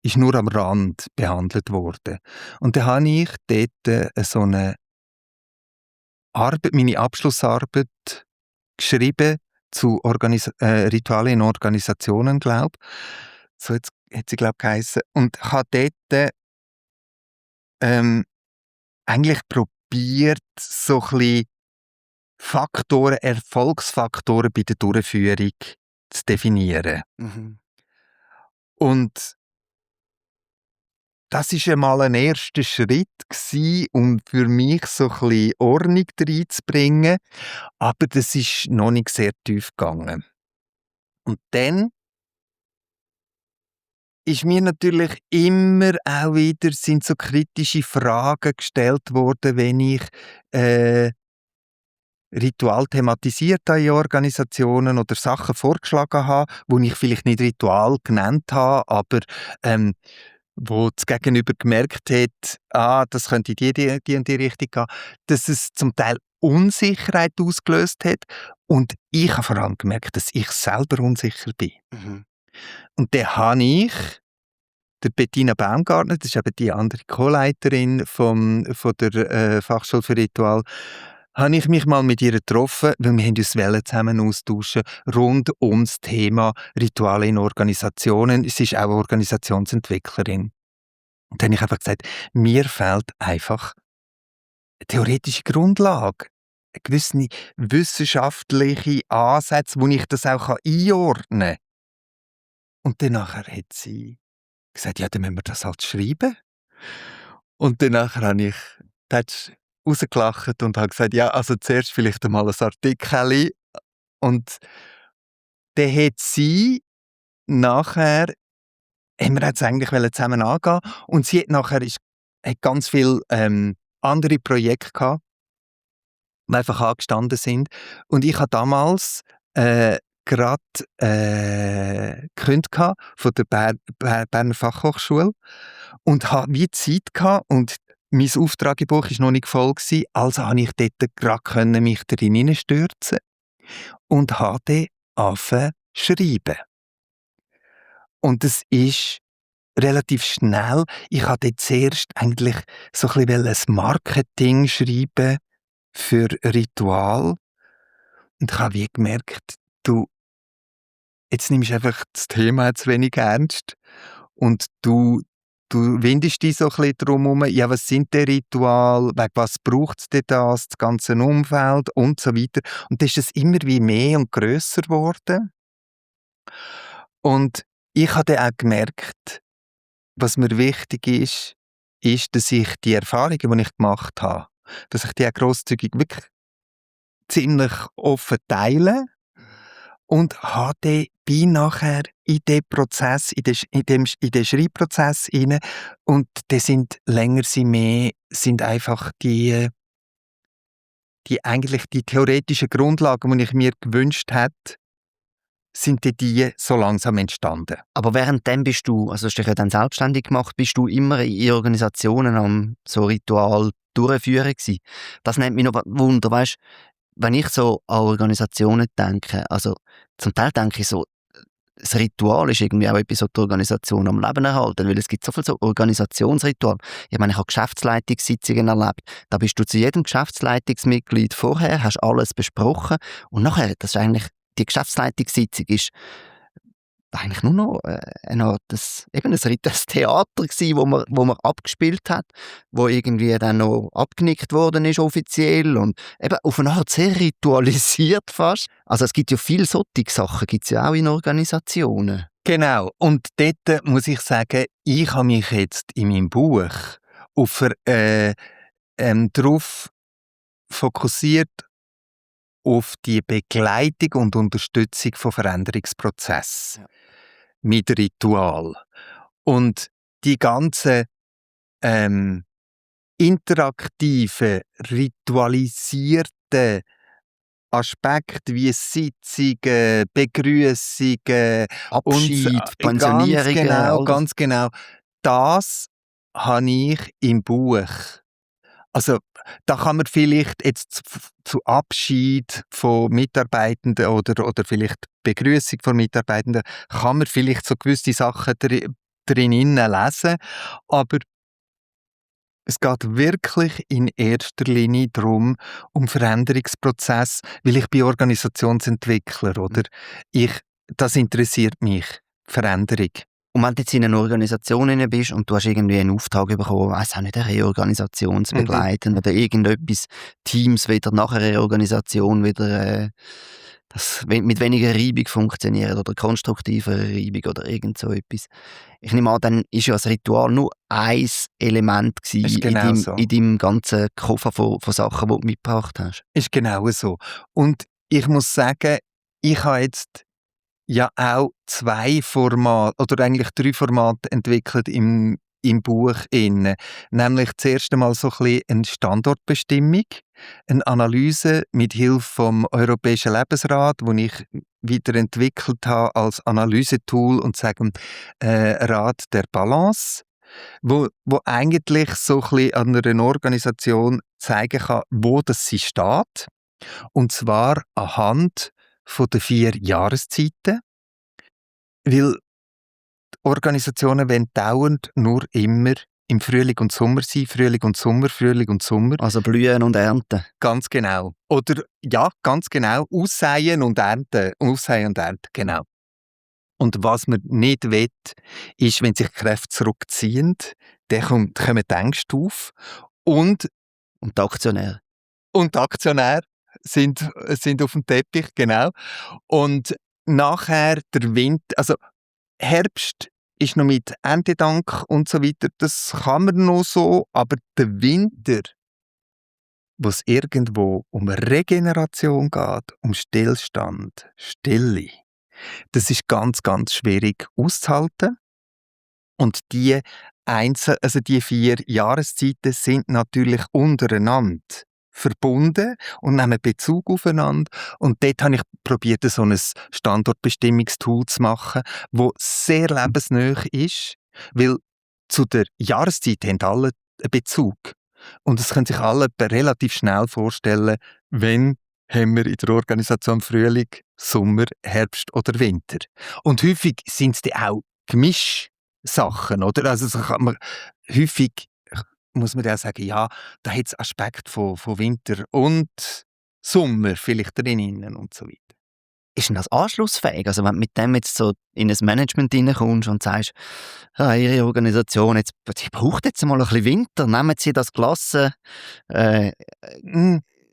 ist nur am Rand behandelt worden. Und dann habe ich dort so eine Arbeit, meine Abschlussarbeit geschrieben zu Rituale in Organisationen, glaube ich. So hat sie, glaube ich, geheissen. Und habe dort eigentlich probiert, so ein bisschen Erfolgsfaktoren bei der Durchführung zu definieren. Und das war einmal ein erster Schritt gewesen, um für mich so ein bisschen Ordnung reinzubringen. Aber das ist noch nicht sehr tief gegangen. Und dann ist mir natürlich immer auch wieder sind so kritische Fragen gestellt worden, wenn ich Ritual thematisiert habe in Organisationen oder Sachen vorgeschlagen habe, die ich vielleicht nicht Ritual genannt habe, aber wo das Gegenüber gemerkt hat, das könnte in die und die Richtung gehen, dass es zum Teil Unsicherheit ausgelöst hat. Und ich habe vor allem gemerkt, dass ich selber unsicher bin. Und dann habe ich der Bettina Baumgartner, das ist eben die andere Co-Leiterin von der Fachschule für Ritual, habe ich mich mal mit ihr getroffen, weil wir uns zusammen austauschen rund ums Thema Rituale in Organisationen. Sie ist auch Organisationsentwicklerin. Und dann habe ich einfach gesagt, mir fehlt einfach eine theoretische Grundlage, eine gewisse wissenschaftliche Ansätze, wo ich das auch einordnen kann. Und dann hat sie gesagt, ja, dann müssen wir das halt schreiben. Und danach habe ich rausgelacht und habe gesagt, ja, also zuerst vielleicht einmal ein Artikel. Und dann hat sie nachher, haben wir jetzt eigentlich zusammen angehen und sie hat nachher hat ganz viele andere Projekte gehabt, die einfach angestanden sind. Und ich habe damals gerade gekündigt von der Berner Fachhochschule und habe wie Zeit gehabt und mein Auftragebuch war noch nicht voll gewesen, also konnte ich dort gerade mich darin hineinstürzen und habe dann angefangen zu schreiben. Und es ist relativ schnell. Ich wollte dort zuerst eigentlich so ein bisschen ein Marketing schreiben für Ritual. Und ich habe wie gemerkt, jetzt nimmst du einfach das Thema zu wenig ernst und du windest dich so ein bisschen drum herum, ja, was sind die Rituale, wegen was braucht es denn das ganze Umfeld und so weiter. Und dann ist es immer wie mehr und grösser geworden. Und ich habe dann auch gemerkt, was mir wichtig ist, dass ich die Erfahrungen, die ich gemacht habe, dass ich die auch grosszügig wirklich ziemlich offen teile und bin nachher in den Prozess, in den Schreibprozess rein und dann sind länger, sind einfach die eigentlich die theoretischen Grundlagen, die ich mir gewünscht hätte, sind die so langsam entstanden. Aber währenddem bist du, also hast dich ja dann selbstständig gemacht, bist du immer in Organisationen am so Ritual durchführen gewesen. Das nimmt mich noch Wunder, weißt, wenn ich so an Organisationen denke, also zum Teil denke ich so, das Ritual ist irgendwie auch etwas, was die Organisation am Leben erhalten, weil es gibt so viele so Organisationsrituale. Ich meine, ich habe Geschäftsleitungssitzungen erlebt, da bist du zu jedem Geschäftsleitungsmitglied vorher, hast alles besprochen und nachher, das ist eigentlich, die Geschäftsleitungssitzung ist eigentlich nur noch eine Art ein Theater gewesen, wo man abgespielt hat, wo irgendwie dann noch abgenickt worden ist offiziell und eben auf eine Art sehr ritualisiert fast. Also es gibt ja viele solche Sachen, gibt es ja auch in Organisationen. Genau, und dort muss ich sagen, ich habe mich jetzt in meinem Buch darauf fokussiert, auf die Begleitung und Unterstützung von Veränderungsprozessen. Ja. Mit Ritual. Und die ganzen interaktiven, ritualisierten Aspekte wie Sitzungen, Begrüßungen, Abschied, Pensionierungen. Ganz genau. Das habe ich im Buch. Also, da kann man vielleicht jetzt zu Abschied von Mitarbeitenden oder vielleicht Begrüßung von Mitarbeitenden, kann man vielleicht so gewisse Sachen drin lesen, aber es geht wirklich in erster Linie darum, um Veränderungsprozess, weil ich bin Organisationsentwickler, oder? Das interessiert mich, Veränderung. Und wenn du jetzt in einer Organisation bist und du hast irgendwie einen Auftrag bekommen, weiss auch nicht, eine Reorganisation zu begleiten oder irgendetwas, Teams wieder nach einer Reorganisation wieder das mit weniger Reibung funktionieren oder konstruktiver Reibung oder irgend so etwas. Ich nehme an, dann ist ja das Ritual nur ein Element in deinem ganzen Koffer von Sachen, die du mitgebracht hast. Ist genau so. Und ich muss sagen, ich habe jetzt ja auch 2 Formate oder eigentlich 3 Formate entwickelt im Buch. Nämlich zuerst einmal so ein bisschen eine Standortbestimmung, eine Analyse mit Hilfe vom Europäischen Lebensrat, den ich weiterentwickelt habe als Analysetool und sagen Rat der Balance, wo eigentlich so ein bisschen an einer Organisation zeigen kann, wo das sie steht. Und zwar anhand von den 4 Jahreszeiten, weil die Organisationen wollen dauernd nur immer im Frühling und Sommer sein. Frühling und Sommer, Frühling und Sommer. Also blühen und ernten. Ganz genau. Oder, ja, ganz genau. Aussäen und ernten. Aussäen und ernten, genau. Und was man nicht will, ist, wenn sich Kräfte zurückziehen, dann kommen die Ängste auf. Und Und die Aktionäre. die Aktionäre sind auf dem Teppich, genau. Und nachher der Winter, also Herbst ist noch mit Erntedank und so weiter, das kann man noch so, aber der Winter, wo es irgendwo um Regeneration geht, um Stillstand, Stille, das ist ganz, ganz schwierig auszuhalten. Und die 4 Jahreszeiten sind natürlich untereinander verbunden und nehmen Bezug aufeinander. Und dort habe ich probiert, so ein Standortbestimmungstool zu machen, das sehr lebensnah ist, weil zu der Jahreszeit haben alle einen Bezug. Und es können sich alle relativ schnell vorstellen, wenn haben wir in der Organisation Frühling, Sommer, Herbst oder Winter. Und häufig sind es dann auch Gemischsachen, oder? Also so kann man, häufig muss man ja sagen, ja, da hat es Aspekte von Winter und Sommer vielleicht drinnen und so weiter. Ist denn das anschlussfähig? Also wenn du mit dem jetzt so in ein Management reinkommst und sagst, Ihre Organisation die braucht jetzt mal ein bisschen Winter, nehmen Sie das gelassen.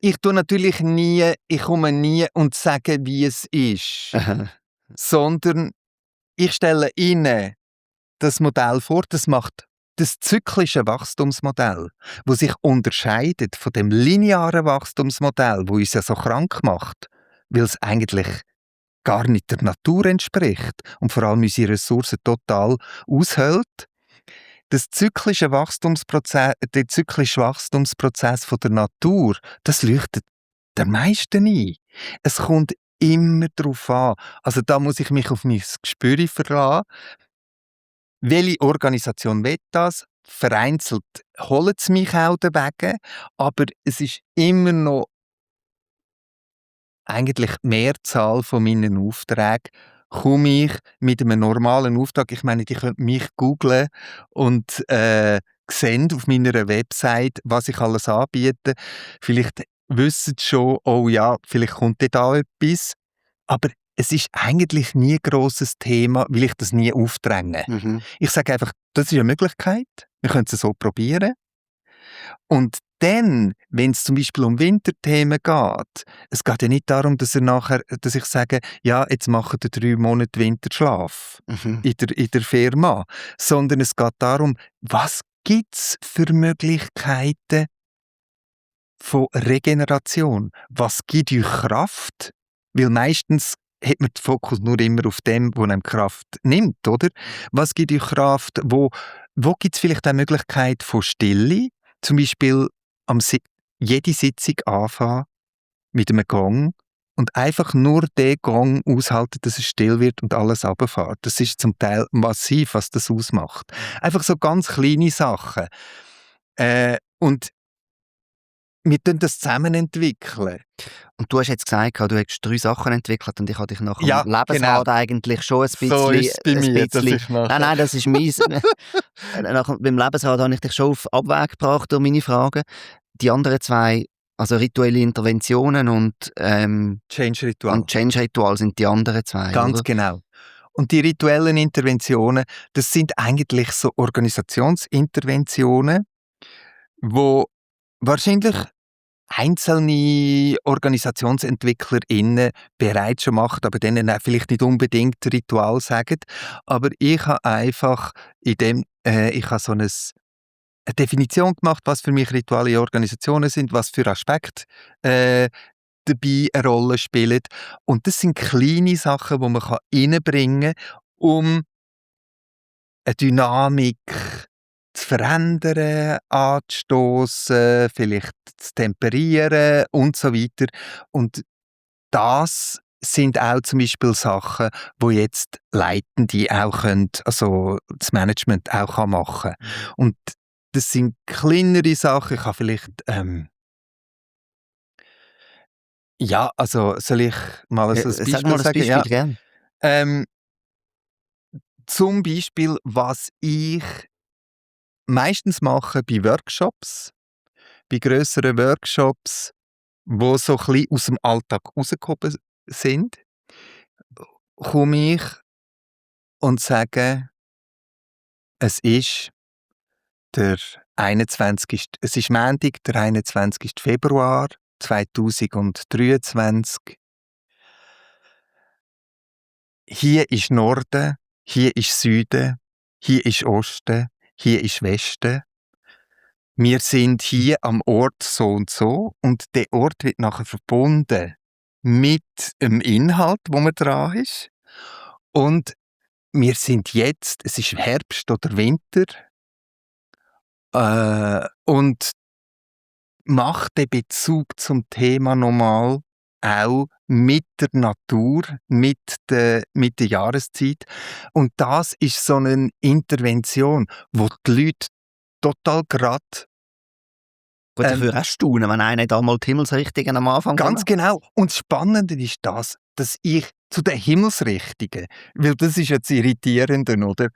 Ich komme nie und sage, wie es ist, sondern ich stelle Ihnen das Modell vor, das macht das zyklische Wachstumsmodell, das sich unterscheidet von dem linearen Wachstumsmodell, das uns ja so krank macht, weil es eigentlich gar nicht der Natur entspricht und vor allem unsere Ressourcen total aushöhlt. Der zyklische Wachstumsprozess von der Natur, das leuchtet der meisten ein. Es kommt immer darauf an. Also da muss ich mich auf mein Gespür verlassen. Welche Organisation will das? Vereinzelt holen sie mich auch dagegen, aber es ist immer noch eigentlich die Mehrzahl von meinen Aufträgen, komme ich mit einem normalen Auftrag, ich meine, die können mich googlen und sehen auf meiner Website, was ich alles anbiete. Vielleicht wissen sie schon, oh ja, vielleicht kommt da etwas, aber es ist eigentlich nie ein grosses Thema, weil ich das nie aufdränge. Ich sage einfach, das ist eine Möglichkeit, wir können es so probieren. Und dann, wenn es zum Beispiel um Winterthemen geht, es geht ja nicht darum, dass ich sage, ja, jetzt machen wir 3 Monate Winterschlaf in der Firma, sondern es geht darum, was gibt es für Möglichkeiten von Regeneration? Was gibt euch Kraft? Weil meistens hat man den Fokus nur immer auf dem, wo einem Kraft nimmt, oder? Was gibt euch Kraft? Wo gibt es vielleicht eine Möglichkeit von Stille? Zum Beispiel jede Sitzung anfangen mit einem Gong und einfach nur den Gong aushalten, dass es still wird und alles runterfährt. Das ist zum Teil massiv, was das ausmacht. Einfach so ganz kleine Sachen. Und wir entwickeln das zusammen. Und du hast jetzt gesagt, du hast 3 Sachen entwickelt und ich habe dich nach dem Ja, Lebensrad genau. eigentlich schon ein bisschen... So ist es bei mir, dass ich mache. Nein, das ist meins. Beim Lebensrad habe ich dich schon auf Abweg gebracht durch meine Fragen. Die anderen 2, also rituelle Interventionen und Change-Ritual sind die anderen 2, Ganz oder? genau. Und die rituellen Interventionen, das sind eigentlich so Organisationsinterventionen, wo wahrscheinlich einzelne OrganisationsentwicklerInnen bereits schon machen, aber denen auch vielleicht nicht unbedingt Ritual sagen. Aber ich habe einfach ich habe so eine Definition gemacht, was für mich rituale Organisationen sind, was für Aspekte dabei eine Rolle spielen. Und das sind kleine Sachen, die man reinbringen kann, um eine Dynamik zu verändern, anzustossen, vielleicht zu temperieren und so weiter. Und das sind auch zum Beispiel Sachen, wo jetzt Leitende auch können, also das Management auch machen kann. Und das sind kleinere Sachen. Ich habe vielleicht ja, also soll ich mal so ein Beispiel Sag mal ein sagen? Beispiel, Ja. gerne. Zum Beispiel, was ich meistens machen bei Workshops, bei grösseren Workshops, die so ein bisschen aus dem Alltag rausgekommen sind, komme ich und sage, es ist es ist Montag, der 21. Februar 2023. Hier ist Norden, hier ist Süden, hier ist Osten, hier ist Westen. Wir sind hier am Ort so und der Ort wird nachher verbunden mit dem Inhalt, wo man dran ist. Und wir sind jetzt, es ist Herbst oder Winter, und macht den Bezug zum Thema nochmal auch mit der Natur, mit der Jahreszeit. Und das ist so eine Intervention, wo die Leute total gerade Gut, ich würde auch staunen, wenn einer da mal die Himmelsrichtungen am Anfang ganz genau. Und das Spannende ist das, dass ich zu den Himmelsrichtungen, weil das ist jetzt irritierend, oder?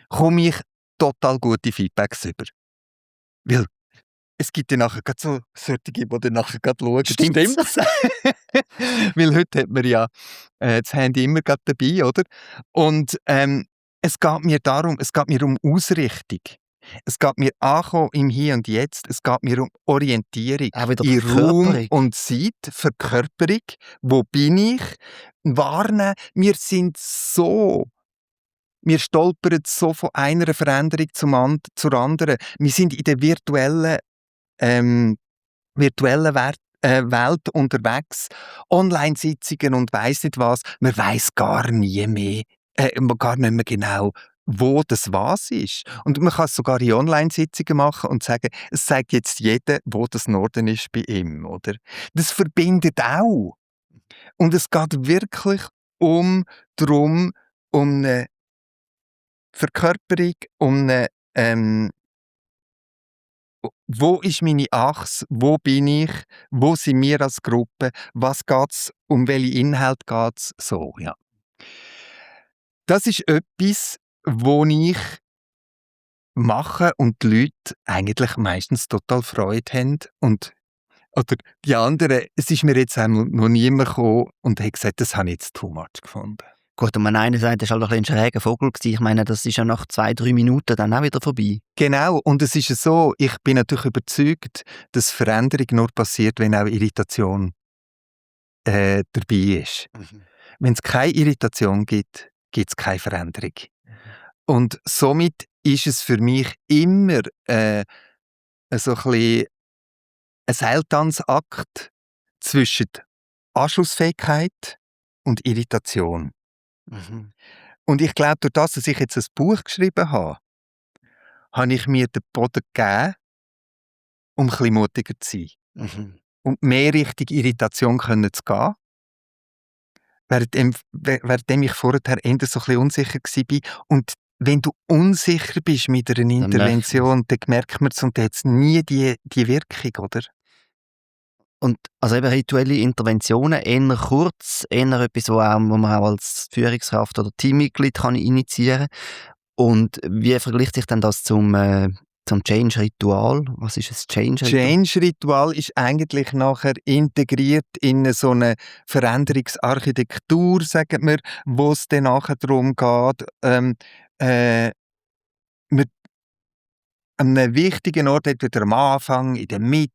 Komme ich total gute Feedbacks über. Weil es gibt ja nachher gerade so solche, die dann nachher gerade schauen. Stimmt's? Weil heute hat man ja das Handy immer gerade dabei, oder? Und es geht mir um Ausrichtung. Es geht mir ankommen im Hier und Jetzt. Es geht mir um Orientierung. Auch wieder In Raum Verkörperung. und Zeit, Verkörperung. Wo bin ich? Warnen. Wir stolpern so von einer Veränderung zur anderen. Wir sind in der virtuellen Welt unterwegs, Online-Sitzungen und weiss nicht was. Man weiss gar nie mehr, gar nicht mehr genau, wo das was ist. Und man kann es sogar in Online-Sitzungen machen und sagen, es sagt jetzt jeder, wo das Norden ist bei ihm, oder? Das verbindet auch. Und es geht wirklich um eine Verkörperung, um eine wo ist meine Achse? Wo bin ich? Wo sind wir als Gruppe? Was geht's? Um welche Inhalte geht's? So, ja. Das ist etwas, wo ich mache und die Leute eigentlich meistens total Freude haben. Oder die anderen, es ist mir jetzt einmal noch niemand gekommen und hat gesagt, das habe ich jetzt too much gefunden. Gut, und wenn einer sagt, das war halt ein schräger Vogel gewesen, ich meine, das ist ja nach 2-3 Minuten dann auch wieder vorbei. Genau, und es ist so, ich bin natürlich überzeugt, dass Veränderung nur passiert, wenn auch Irritation dabei ist. Wenn es keine Irritation gibt, gibt es keine Veränderung. Und somit ist es für mich immer so ein bisschen ein Seiltanzakt zwischen Anschlussfähigkeit und Irritation. Mhm. Und ich glaube, durch das, dass ich jetzt ein Buch geschrieben habe ich mir den Boden gegeben, um ein bisschen mutiger zu sein. Mhm. Und mehr Richtung Irritation können zu gehen. Währenddem ich vorher eher so ein bisschen unsicher war. Und wenn du unsicher bist mit einer Intervention, dann merkt man es und dann hat es nie die Wirkung, oder? Und also eben rituelle Interventionen, eher kurz, eher etwas, wo man auch als Führungskraft oder Teammitglied kann initiieren kann. Und wie vergleicht sich denn das zum Change-Ritual? Was ist ein Change-Ritual? Change-Ritual ist eigentlich nachher integriert in so eine Veränderungsarchitektur, sagen wir, wo es dann nachher darum geht, mit einem wichtigen Ort, entweder am Anfang, in der Mitte,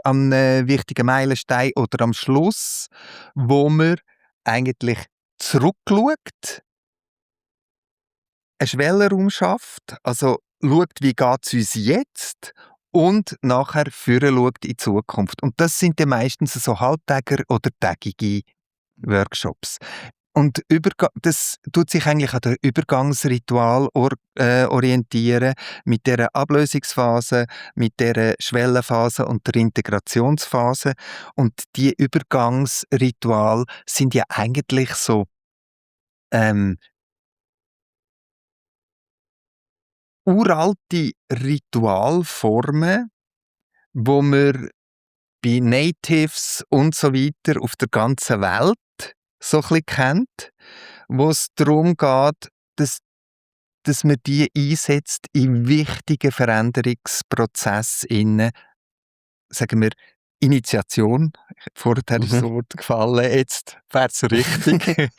an einem wichtigen Meilenstein oder am Schluss, wo man eigentlich zurückschaut, einen Schwellenraum schafft, also schaut, wie geht es uns jetzt und nachher vorher schaut in die Zukunft. Und das sind dann meistens so halbtäger oder tägige Workshops. Und das tut sich eigentlich an der Übergangsritual orientieren, mit der Ablösungsphase, mit der Schwellenphase und der Integrationsphase. Und die Übergangsritual sind ja eigentlich so uralte Ritualformen, wo man bei Natives und so weiter auf der ganzen Welt so ein bisschen kennt, wo es darum geht, dass dass man die einsetzt in wichtigen Veränderungsprozessen, sagen wir, Initiation. Vorher ist das Wort gefallen, jetzt wäre es richtig.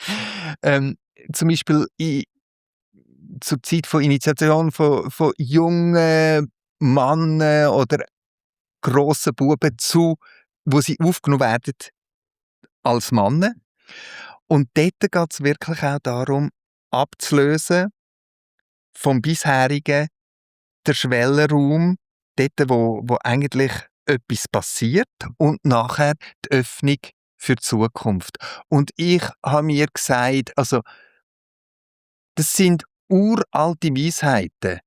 Zum Beispiel zur Zeit von Initiation von jungen Männern oder grossen Buben wo sie aufgenommen werden als Männer. Und dort geht es wirklich auch darum, abzulösen vom bisherigen der Schwellenraum, dort, wo eigentlich etwas passiert und nachher die Öffnung für die Zukunft. Und ich habe mir gesagt, also das sind uralte Weisheiten,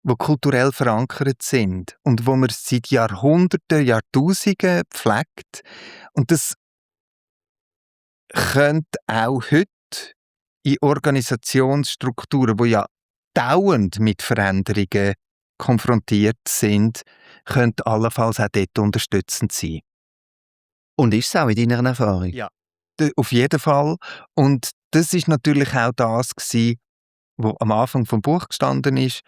die kulturell verankert sind und wo man seit Jahrhunderten, Jahrtausenden pflegt. Und das könnte auch heute in Organisationsstrukturen, die ja dauernd mit Veränderungen konfrontiert sind, könnte allenfalls auch dort unterstützend sein. Und ist es auch in deiner Erfahrung? Ja. Auf jeden Fall. Und das ist natürlich auch das gewesen, was am Anfang vom Buch gestanden ist.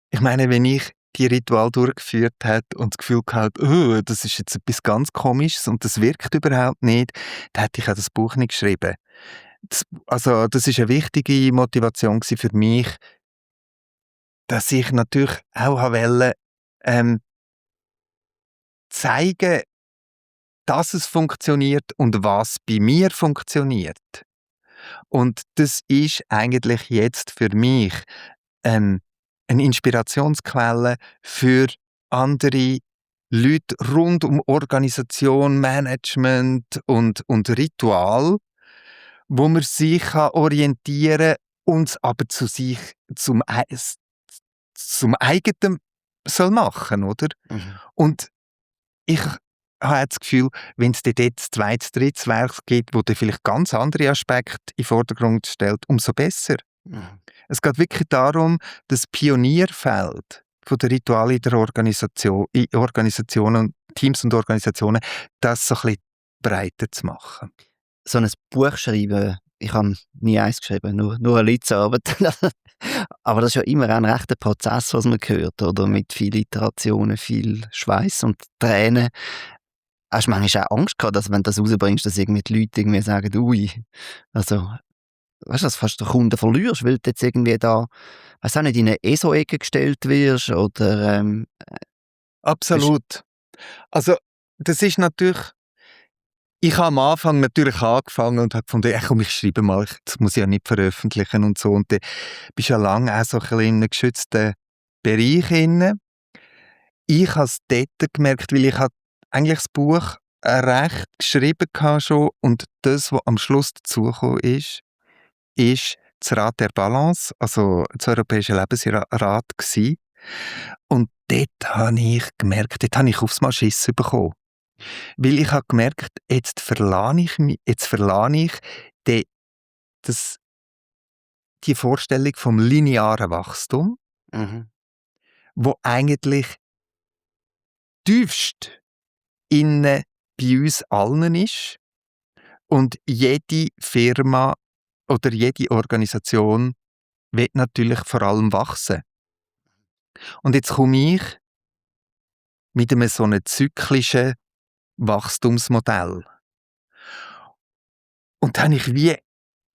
Ich meine, wenn ich die Ritual durchgeführt habe und das Gefühl hatte, oh, das ist jetzt etwas ganz Komisches und das wirkt überhaupt nicht, dann hätte ich auch das Buch nicht geschrieben. Das war eine wichtige Motivation für mich, dass ich natürlich auch wollte, zeigen, dass es funktioniert und was bei mir funktioniert. Und das ist eigentlich jetzt für mich eine Inspirationsquelle für andere Leute rund um Organisation, Management und Ritual, wo man sich orientieren kann und es aber zum eigenen soll machen, oder? Mhm. Und ich habe das Gefühl, wenn es dort jetzt zweites, drittes Werk gibt, das vielleicht ganz andere Aspekte in den Vordergrund stellt, umso besser. Mhm. Es geht wirklich darum, das Pionierfeld von der Rituale in Organisationen, Teams und Organisationen, das so ein bisschen breiter zu machen. So ein Buch schreiben, ich habe nie eins geschrieben, nur eine Litzarbeit. Aber das ist ja immer ein rechter Prozess, was man hört, oder? Mit viel Iterationen, viel Schweiß und Tränen. Hast du manchmal auch Angst gehabt, dass wenn du das rausbringst, dass irgendwie die Leute irgendwie sagen, ui, also, weißt du, dass du fast den Kunden verlierst, weil du jetzt irgendwie da, weiss auch nicht, in eine ESO-Ecke gestellt wirst, oder, Absolut. Also, das ist natürlich. Ich habe am Anfang natürlich angefangen und habe gefunden, ja, komm, ich schreibe mal, das muss ich ja nicht veröffentlichen und so. Und dann bist du ja lange auch so ein bisschen in einem geschützten Bereich drin. Ich habe es dort gemerkt, weil ich eigentlich das Buch recht geschrieben hatte schon und das, was am Schluss dazugekommen ist das Rat der Balance, also das Europäische Lebensrat gewesen. Und dort habe ich gemerkt, dort habe ich aufs Mal Schiss bekommen. Weil ich habe gemerkt, jetzt verlasse ich die Vorstellung vom linearen Wachstum, mhm. wo eigentlich tiefst innen bei uns allen ist und jede Firma oder jede Organisation will natürlich vor allem wachsen. Und jetzt komme ich mit einem so einem zyklischen Wachstumsmodell. Und da habe ich wie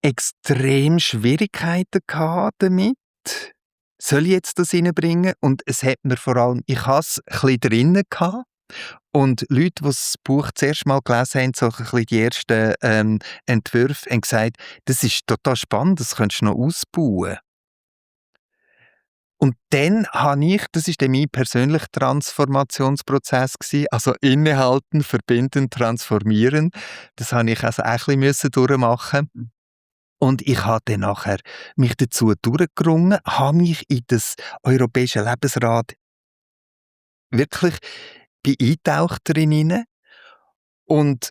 extrem Schwierigkeiten gehabt damit. Soll ich jetzt das reinbringen? Und es hat mir vor allem, ich hatte es ein bisschen drinnen gehabt. Und Leute, die das Buch zuerst mal gelesen haben, so ein bisschen die ersten Entwürfe, haben gesagt, das ist total spannend, das könntest du noch ausbauen. Und dann habe ich, das war dann mein persönlicher Transformationsprozess gewesen, also innehalten, verbinden, transformieren. Das habe ich also auch ein bisschen durchmachen müssen. Und ich habe dann nachher mich dazu durchgerungen, habe mich in das Europäische Lebensrat wirklich eingetaucht drin und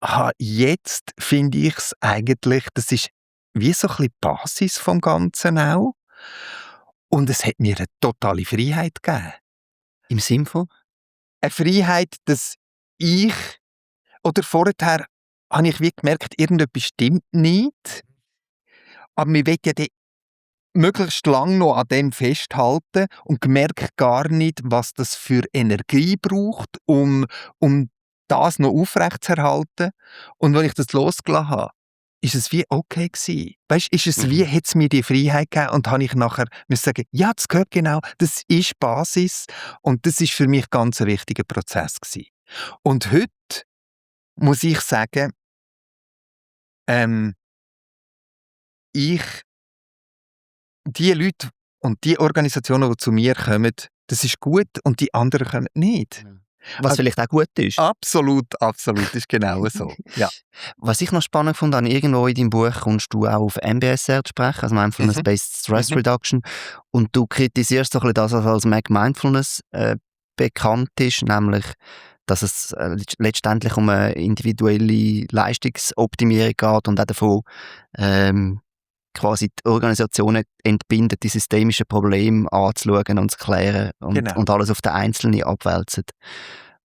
habe jetzt, finde ich es eigentlich, das ist wie so ein bisschen die Basis vom Ganzen auch. Und es hat mir eine totale Freiheit gegeben. Im Sinn von? Eine Freiheit, dass ich, oder vorher habe ich wie gemerkt, irgendetwas stimmt nicht, aber mir will ja möglichst lang noch an dem festhalten und merke gar nicht, was das für Energie braucht, um das noch aufrechtzuerhalten. Und wenn ich das losgelassen habe, ist es wie okay gewesen. Weißt, ist es wie, hat es mir die Freiheit gegeben und habe ich nachher müssen sagen, ja, das gehört genau, das ist Basis und das ist für mich ganz ein wichtiger Prozess gewesen. Und heute muss ich sagen, ich die Leute und die Organisationen, die zu mir kommen, das ist gut und die anderen kommen nicht. Was vielleicht auch gut ist. Absolut, absolut, ist genau so. Ja. Was ich noch spannend fand, irgendwo in deinem Buch kommst du auch auf MBSR zu sprechen, also Mindfulness-Based Stress Reduction. Und du kritisierst so ein bisschen das, was als Mindfulness bekannt ist, nämlich, dass es letztendlich um eine individuelle Leistungsoptimierung geht und auch davon quasi die Organisationen entbindet, die systemischen Probleme anzuschauen und zu klären und alles auf den Einzelnen abwälzen.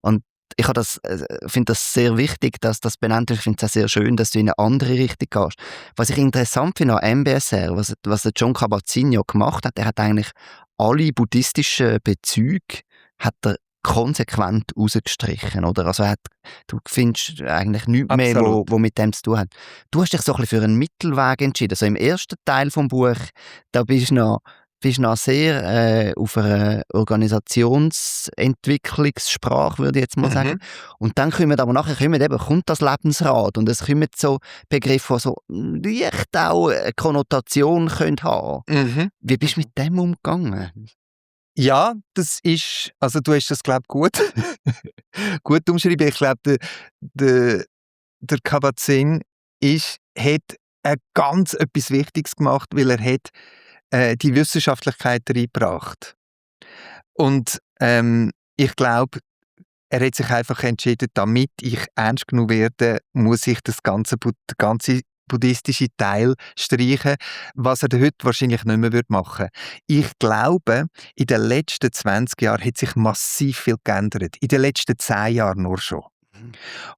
Und ich finde das sehr wichtig, dass das benannt ist. Ich finde es auch sehr schön, dass du in eine andere Richtung gehst. Was ich interessant finde an MBSR, was der Jon Kabat-Zinn ja gemacht hat, er hat eigentlich alle buddhistischen Bezüge hat er konsequent rausgestrichen, oder? Also du findest eigentlich nichts mehr, wo mit dem zu tun hat. Du hast dich so ein bisschen für einen Mittelweg entschieden. Also im ersten Teil des Buches, da bist du noch sehr auf einer Organisationsentwicklungssprache, würde ich jetzt mal sagen. Und dann kommt das Lebensrad und es kommen so Begriffe, die so leicht auch eine Konnotation haben können. Wie bist du mit dem umgegangen? Ja, das ist, also du hast das, glaube ich, gut umschrieben. Ich glaube, der Kabat-Zinn hat ganz etwas Wichtiges gemacht, weil er hat die Wissenschaftlichkeit reingebracht. Und ich glaube, er hat sich einfach entschieden, damit ich ernst genug werde, muss ich der ganze buddhistische Teil streichen, was er heute wahrscheinlich nicht mehr machen würde. Ich glaube, in den letzten 20 Jahren hat sich massiv viel geändert. In den letzten 10 Jahren nur schon.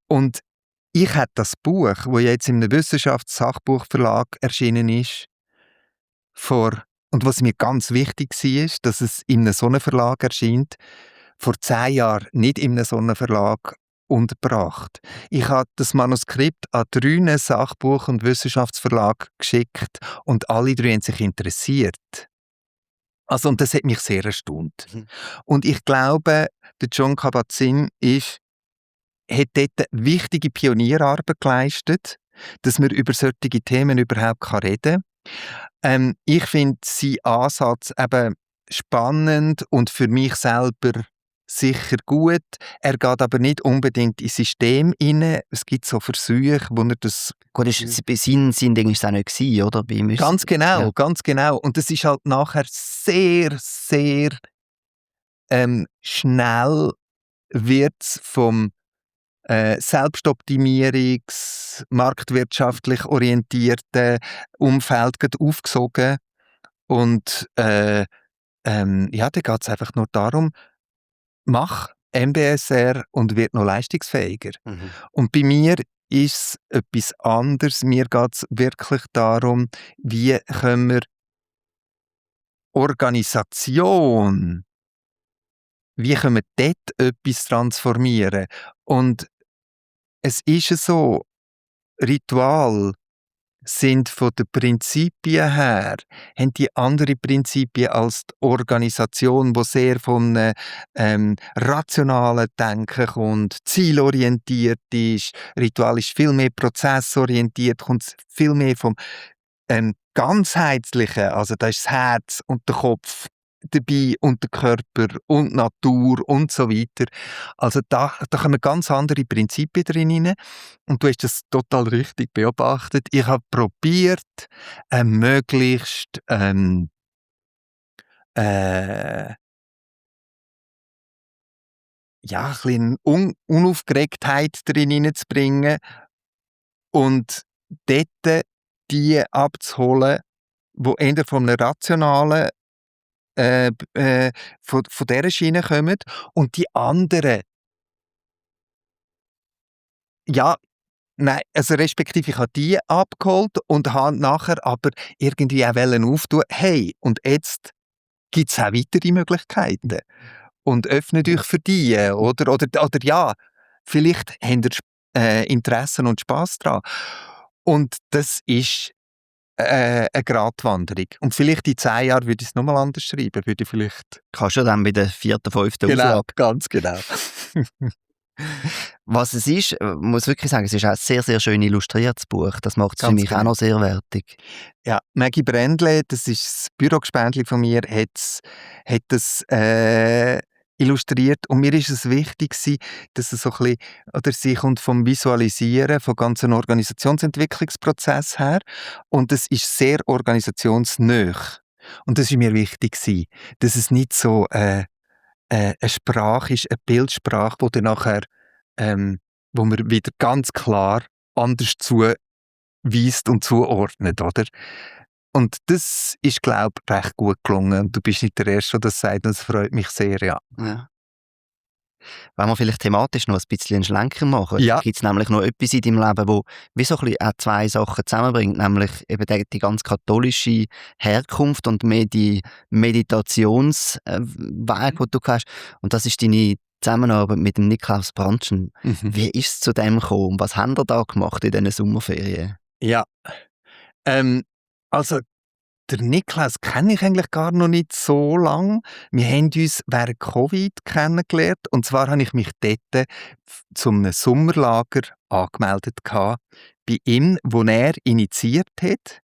Und ich habe das Buch, das jetzt in einem Wissenschaftssachbuchverlag erschienen ist, und was mir ganz wichtig war, dass es in einem Sonnenverlag erscheint, vor 10 Jahren nicht in einem Sonnenverlag untergebracht. Ich habe das Manuskript an 3 Sachbuch- und Wissenschaftsverlagen geschickt und alle 3 haben sich interessiert. Also, und das hat mich sehr erstaunt. Und ich glaube, der Jon Kabat-Zinn hat dort wichtige Pionierarbeit geleistet, dass man über solche Themen überhaupt reden kann. Ich finde seinen Ansatz eben spannend und für mich selber sicher gut. Er geht aber nicht unbedingt ins System rein. Es gibt so Versuche, wo er das... Gut, bei sein Ding war es auch nicht gewesen, oder? Ganz genau. Und es ist halt nachher sehr, sehr schnell wird's vom selbstoptimierungs-marktwirtschaftlich orientierten Umfeld aufgesogen. Und ja, dann geht es einfach nur darum, mach MBSR und wird noch leistungsfähiger. Und bei mir ist es etwas anderes. Mir geht es wirklich darum, wie können wir Organisation, wie können wir dort etwas transformieren. Und es ist so, Ritual sind von den Prinzipien her, haben die andere Prinzipien als die Organisation, die sehr vom rationalen Denken kommt, zielorientiert ist. Ritual ist viel mehr prozessorientiert, kommt viel mehr vom ganzheitlichen, also da ist das Herz und der Kopf dabei und der Körper und die Natur und so weiter. Also da kommen ganz andere Prinzipien drin rein. Und du hast das total richtig beobachtet. Ich habe probiert, möglichst ja, ein bisschen Unaufgeregtheit drin hineinzubringen und dort die abzuholen, die eher von einem rationalen von dieser Schiene kommen und die anderen, ja, Nein, also respektive ich habe die abgeholt und habe nachher aber irgendwie auch auftun, hey, und jetzt gibt es auch weitere Möglichkeiten. Und öffnet euch für die, oder ja, vielleicht habt ihr Interessen und Spass daran. Und das ist eine Gratwanderung. Und vielleicht in 10 Jahren würde ich es nochmal anders schreiben. Würde ich vielleicht... Kannst du dann bei der 4., 5. Genau, Auflage. ganz genau. Was es ist, muss wirklich sagen, es ist auch ein sehr, sehr schön illustriertes Buch. Das macht es für Ganz mich auch genau. noch sehr wertig. Ja, Maggie Brändle, das ist das Bürogespendli von mir, hat das illustriert. Und mir ist es wichtig gewesen, dass es so ein bisschen, oder sie kommt vom Visualisieren, vom ganzen Organisationsentwicklungsprozess her. Und es ist sehr organisationsnah. Und das ist mir wichtig gewesen, dass es nicht so eine Sprache ist, eine Bildsprache, wo dann nachher, wo man wieder ganz klar anders zuweist und zuordnet, oder? Und das ist, glaube ich, recht gut gelungen. Und du bist nicht der Erste, der das sagt, und das freut mich sehr, ja. Ja. Wenn wir vielleicht thematisch noch ein bisschen einen Schlenker machen, Ja. gibt es nämlich noch etwas in deinem Leben, wo wie so ein bisschen auch zwei Sachen zusammenbringt, nämlich eben die ganz katholische Herkunft und mehr die Meditationsweg, den du hast. Und das ist deine Zusammenarbeit mit dem Niklaus Brandtschen. Wie ist es zu dem gekommen? Was haben ihr da gemacht in diesen Sommerferien? Ja. Also, der Niklaus kenne ich eigentlich gar noch nicht so lange. Wir haben uns während Covid kennengelernt. Und zwar habe ich mich dort zu einem Sommerlager angemeldet bei ihm, wo er initiiert hat,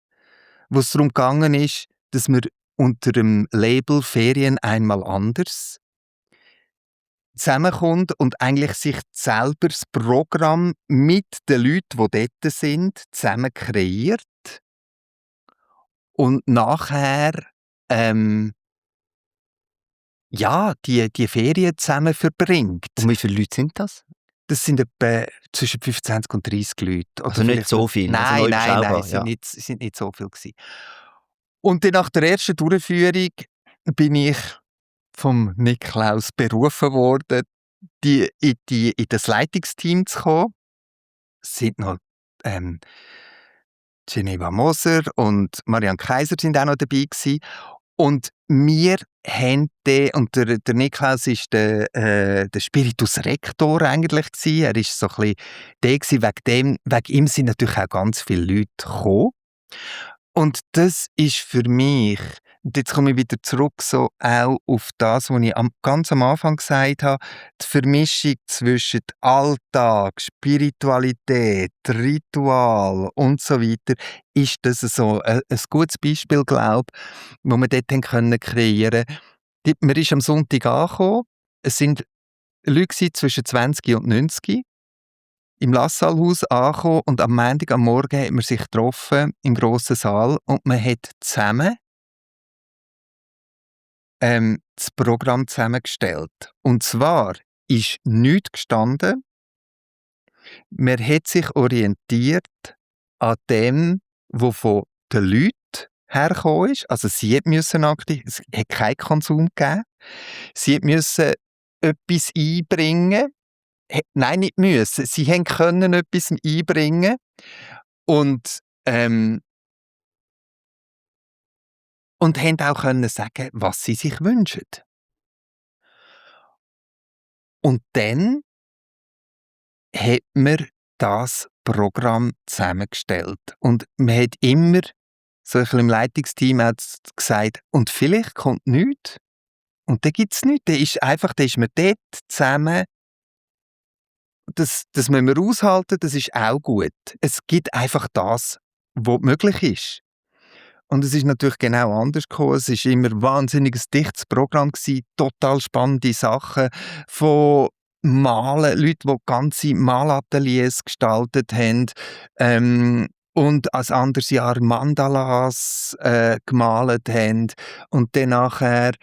wo es darum gegangen ist, dass wir unter dem Label Ferien einmal anders zusammenkommt und eigentlich sich selber das Programm mit den Leuten, die dort sind, zusammen kreiert. Und nachher, ja, die Ferien zusammen verbringt. Und wie viele Leute sind das? Das sind etwa zwischen 25 und 30 Leute. Oder Also nicht vielleicht so viel, also Nein, noch nein, überschaubar, es ja. sind nicht so viel gewesen. Und dann nach der ersten Durchführung bin ich vom Niklaus berufen worden, in das Leitungsteam zu kommen. Es sind noch Geneva Moser und Marianne Kaiser sind auch noch dabei gewesen. Und wir haben und der Niklaus war der Spiritus Rector eigentlich gewesen. Er war so ein bisschen der gewesen, wegen ihm sind natürlich auch ganz viele Leute gekommen. Und das ist für mich, und jetzt komme ich wieder zurück so auch auf das, was ich ganz am Anfang gesagt habe, die Vermischung zwischen Alltag, Spiritualität, Ritual und so weiter, ist das so ein gutes Beispiel, glaube ich, das wir dort kreieren können. Man ist am Sonntag angekommen, es sind Leute zwischen 20 und 90 im Lassalhaus angekommen und am Montag am Morgen hat man sich getroffen im grossen Saal und man hat zusammen das Programm zusammengestellt. Und zwar ist nichts gestanden. Man hat sich orientiert an dem, was von den Leuten hergekommen ist. Also sie mussten aktiv, es hat keinen Konsum gegeben. Sie mussten etwas einbringen. Nein, nicht müssen. Sie können etwas einbringen und haben auch können sagen, was sie sich wünschen. Und dann hat man das Programm zusammengestellt. Und man hat immer so ein bisschen im Leitungsteam gesagt, und vielleicht kommt nichts. Und dann gibt es nichts. Dann ist man dort zusammen. Das müssen wir aushalten, das ist auch gut. Es gibt einfach das, was möglich ist. Und es ist natürlich genau anders gekommen. Es war immer ein wahnsinniges dichtes Programm gewesen, total spannende Sachen von Malen, Leute, die ganze Malateliers gestaltet haben, und als anderes Jahr Mandalas gemalt haben und dann nachher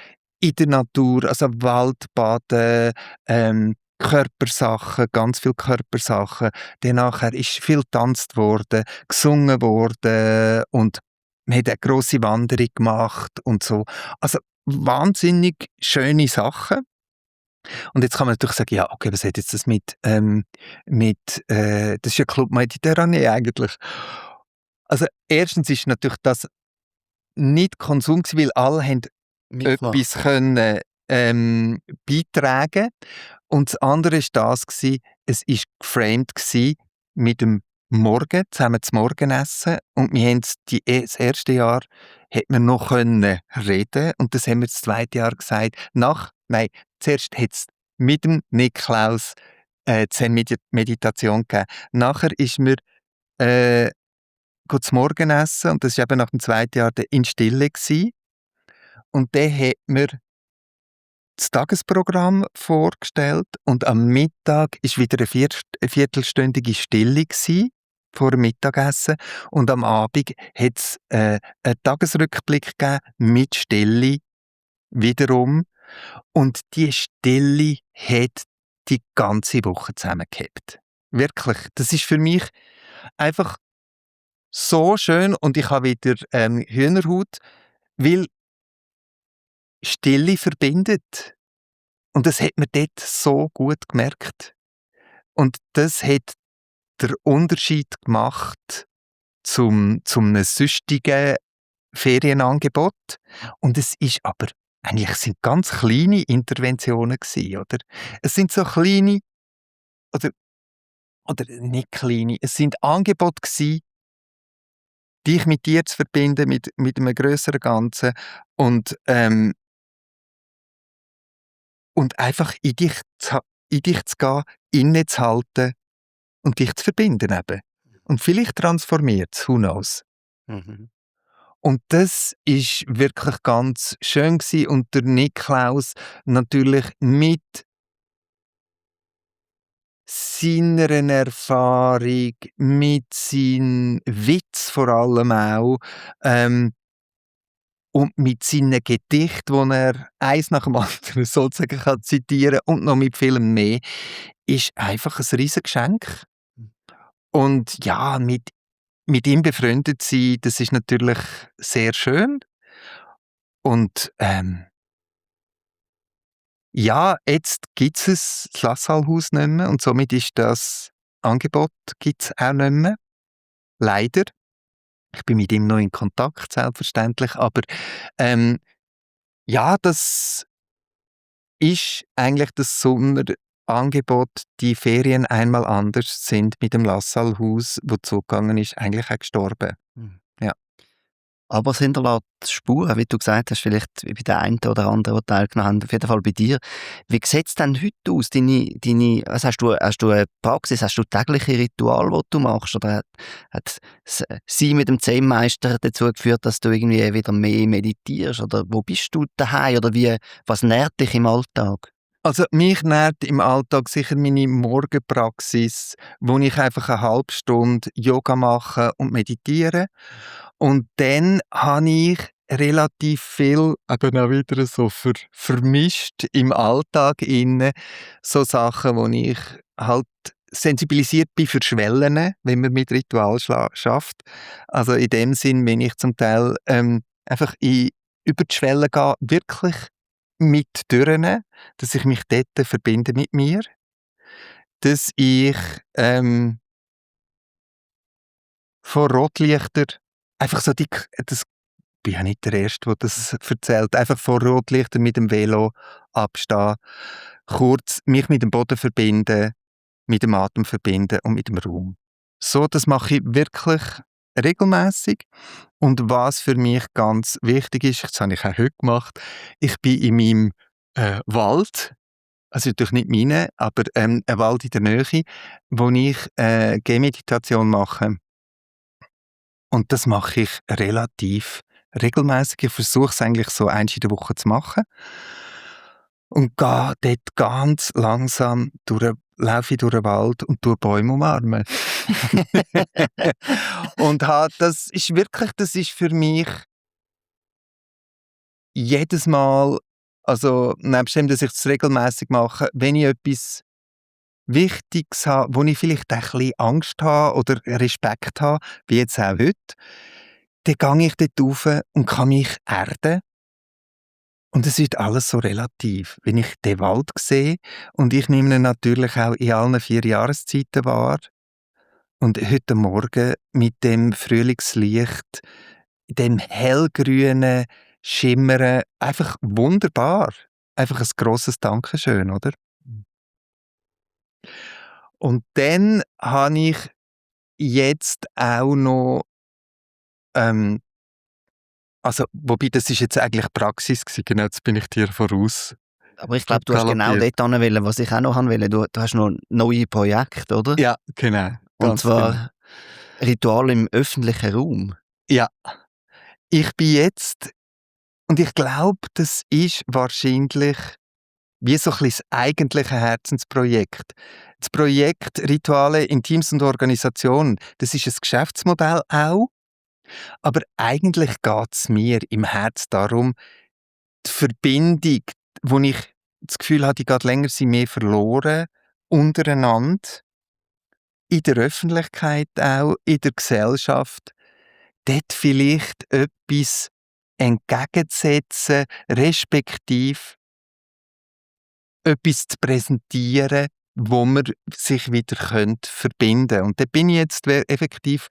in der Natur, also Waldbaden, Körpersachen, ganz viele Körpersachen. Dann nachher ist viel getanzt worden, gesungen worden und man hat eine grosse Wanderung gemacht und so. Also wahnsinnig schöne Sachen. Und jetzt kann man natürlich sagen, ja, okay, was hat jetzt das das ist ja Club Mediterranee eigentlich. Also erstens ist natürlich das nicht Konsum gewesen, weil alle haben Mitmachen. etwas können, beitragen. Und das andere ist das gewesen, es ist geframed gewesen mit dem Morgen, zusammen zum Morgenessen. Und wir haben das erste Jahr hat man noch können reden und das haben wir das zweite Jahr gesagt. Zuerst hat es mit dem Niklaus Zen-Meditation gegeben. Nachher ist mir zum Morgenessen und das war eben nach dem zweiten Jahr in Stille gewesen. Und dann hat mir das Tagesprogramm vorgestellt und am Mittag war wieder eine viertelstündige Stille gewesen, vor dem Mittagessen und am Abend hat es einen Tagesrückblick gegeben mit Stille wiederum und die Stille hat die ganze Woche zusammengehabt. Wirklich, das ist für mich einfach so schön und ich habe wieder Hühnerhaut, weil Stille verbindet. Und das hat man dort so gut gemerkt. Und das hat den Unterschied gemacht zum einem sonstigen Ferienangebot. Und es ist aber, eigentlich sind ganz kleine Interventionen gewesen, oder? Es sind so kleine, oder nicht kleine, es sind Angebote gewesen, dich mit dir zu verbinden, mit einem grösseren Ganzen und einfach in dich zu gehen, innezuhalten und dich zu verbinden eben. Und vielleicht transformiert es, who knows. Mhm. Und das ist wirklich ganz schön gewesen. Und der Niklaus natürlich mit seiner Erfahrung, mit seinem Witz vor allem auch, und mit seinen Gedichten, die er eins nach dem anderen sozusagen kann zitieren und noch mit vielem mehr, ist einfach ein riesiges Geschenk. Und ja, mit ihm befreundet sein, das ist natürlich sehr schön. Und ja, jetzt gibt es das Lassalhaus nicht mehr und somit ist das Angebot gibt's auch nicht mehr. Leider. Ich bin mit ihm noch in Kontakt, selbstverständlich, aber ja, das ist eigentlich das Sommerangebot, die Ferien einmal anders sind mit dem Lassalhaus, wo zugegangen ist, eigentlich auch gestorben. Mhm. Ja. Aber es hinterlässt Spuren, wie du gesagt hast, vielleicht bei den einen oder anderen, die teilgenommen haben, auf jeden Fall bei dir. Wie sieht es denn heute aus? Also hast du eine Praxis, hast du tägliche Rituale, die du machst? Oder hat sie mit dem Zen-Meister dazu geführt, dass du irgendwie wieder mehr meditierst? Oder wo bist du daheim? Oder was nährt dich im Alltag? Also mich nährt im Alltag sicher meine Morgenpraxis, wo ich einfach eine halbe Stunde Yoga mache und meditiere. Und dann habe ich relativ viel, eben auch wieder so vermischt im Alltag inne, so Sachen, wo ich halt sensibilisiert bin für Schwellen, wenn man mit Ritual schafft. Also in dem Sinn, wenn ich zum Teil einfach über die Schwelle gehe, wirklich mit Türen, dass ich mich dort verbinde mit mir, dass ich vor Rotlichter einfach so das bin ja nicht der Erste, der das erzählt, einfach vor Rotlichtern mit dem Velo abstehen, kurz mich mit dem Boden verbinden, mit dem Atem verbinden und mit dem Raum. So, das mache ich wirklich regelmäßig. Und was für mich ganz wichtig ist, das habe ich auch heute gemacht, ich bin in meinem Wald, also natürlich nicht meine, aber ein Wald in der Nähe, wo ich Gehmeditation mache. Und das mache ich relativ regelmäßig. Ich versuche es eigentlich so einmal in der Woche zu machen. Und gehe dort ganz langsam laufe ich durch den Wald und durch Bäume umarmen. Und das ist für mich jedes Mal, also nebst dem, dass ich es regelmäßig mache, wenn ich etwas Wichtiges habe, wo ich vielleicht ein bisschen Angst habe oder Respekt habe, wie jetzt auch heute, dann gehe ich dort rauf und kann mich erden Und es wird alles so relativ. Wenn ich den Wald sehe, und ich nehme ihn natürlich auch in allen 4 Jahreszeiten wahr, und heute Morgen mit dem Frühlingslicht, dem hellgrünen Schimmern, einfach wunderbar. Einfach ein grosses Dankeschön, oder? Und dann habe ich jetzt auch noch, also, wobei das ist jetzt eigentlich Praxis gewesen, genau, jetzt bin ich dir voraus. Aber ich glaube, du hast genau dort hin, was ich auch noch wollte. Du hast noch neue Projekte, oder? Ja, genau. Und zwar genau. Ritual im öffentlichen Raum. Ja, ich bin jetzt, und ich glaube, das ist wahrscheinlich wie so ein bisschen das eigentliche Herzensprojekt. Das Projekt Rituale in Teams und Organisationen, das ist ein Geschäftsmodell auch, aber eigentlich geht es mir im Herz darum, die Verbindung, wo ich das Gefühl habe, die geht länger, sind mehr verloren, untereinander, in der Öffentlichkeit auch, in der Gesellschaft, dort vielleicht etwas entgegenzusetzen, respektive etwas zu präsentieren, wo man sich wieder verbinden könnte. Und da bin ich jetzt effektiv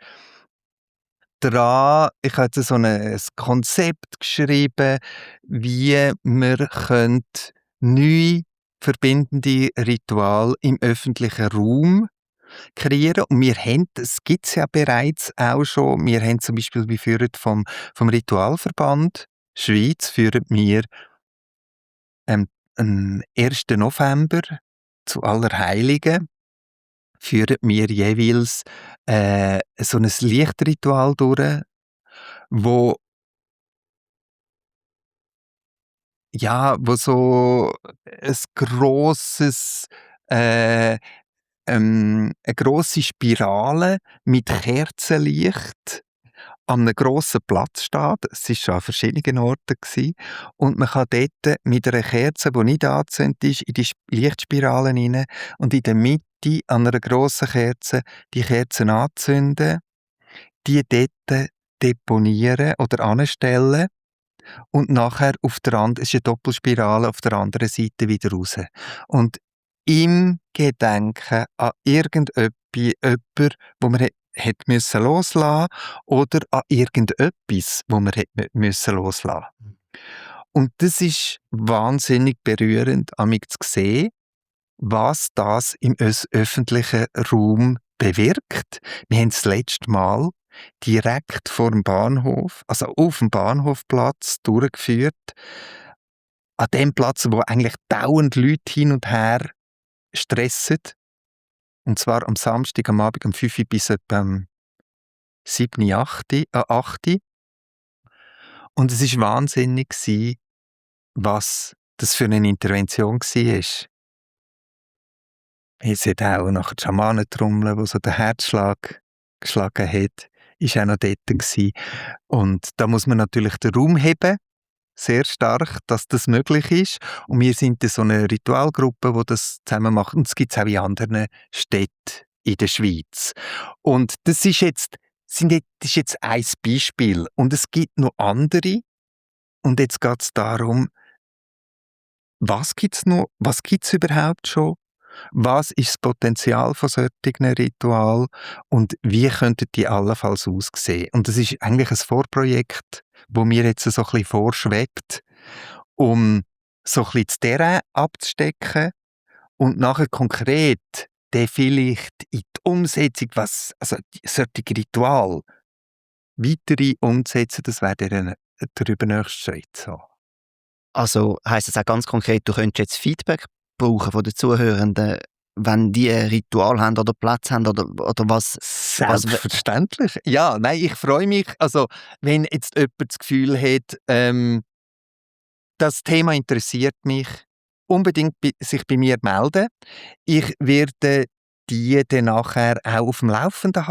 dran. Ich habe jetzt so ein Konzept geschrieben, wie man neue verbindende Ritual im öffentlichen Raum kreieren. Und wir haben, das gibt es ja bereits auch schon, wir haben zum Beispiel, wir führen vom Ritualverband Schweiz, führen wir am 1. November zu Allerheiligen, führen wir jeweils so ein Lichtritual durch, wo, ja, wo so ein grosses, äh, eine grosse Spirale mit Kerzenlicht an einem grossen Platz steht. Es war schon an verschiedenen Orten gewesen. Und man kann dort mit einer Kerze, die nicht angezündet ist, in die Lichtspirale rein und in der Mitte an einer grossen Kerze die Kerzen anzünden, die dort deponieren oder anstellen und nachher auf der anderen, es ist eine Doppelspirale, auf der anderen Seite wieder raus. Und im Gedenken an jemanden, wo man hat müssen loslassen oder an irgendetwas, wo man hat müssen loslassen. Und das ist wahnsinnig berührend, amig zu sehen, was das im öffentlichen Raum bewirkt. Wir haben das letzte Mal direkt vor dem Bahnhof, also auf dem Bahnhofplatz durchgeführt, an dem Platz, wo eigentlich dauernd Leute hin und her stressen. Und zwar am Samstag, am Abend um 5 Uhr bis etwa 7, 8. Und es war wahnsinnig, was das für eine Intervention war. Es hat auch nach der Schamanentrommel, wo so der Herzschlag geschlagen hat, ist auch noch dort gewesen. Und da muss man natürlich den Raum heben, sehr stark, dass das möglich ist. Und wir sind so eine Ritualgruppe, die das zusammen macht. Und das gibt es auch in anderen Städten in der Schweiz. Und das ist jetzt ein Beispiel. Und es gibt noch andere. Und jetzt geht es darum, was gibt es noch? Was gibt es überhaupt schon? Was ist das Potenzial von solchen Ritualen und wie könnten die allenfalls aussehen? Und das ist eigentlich ein Vorprojekt, wo mir jetzt so ein bisschen vorschwebt, um so ein bisschen das Terrain abzustecken und nachher konkret dann vielleicht in die Umsetzung, also solche Ritual weitere umsetzen, das wäre der übernächste Schritt. So. Also heisst das auch ganz konkret, du könntest jetzt Feedback brauchen von den Zuhörenden, wenn die ein Ritual haben oder Platz haben oder was? Selbstverständlich. Ja, nein, ich freue mich. Also, wenn jetzt jemand das Gefühl hat, das Thema interessiert mich, unbedingt sich bei mir melden. Ich werde die dann nachher auch auf dem Laufenden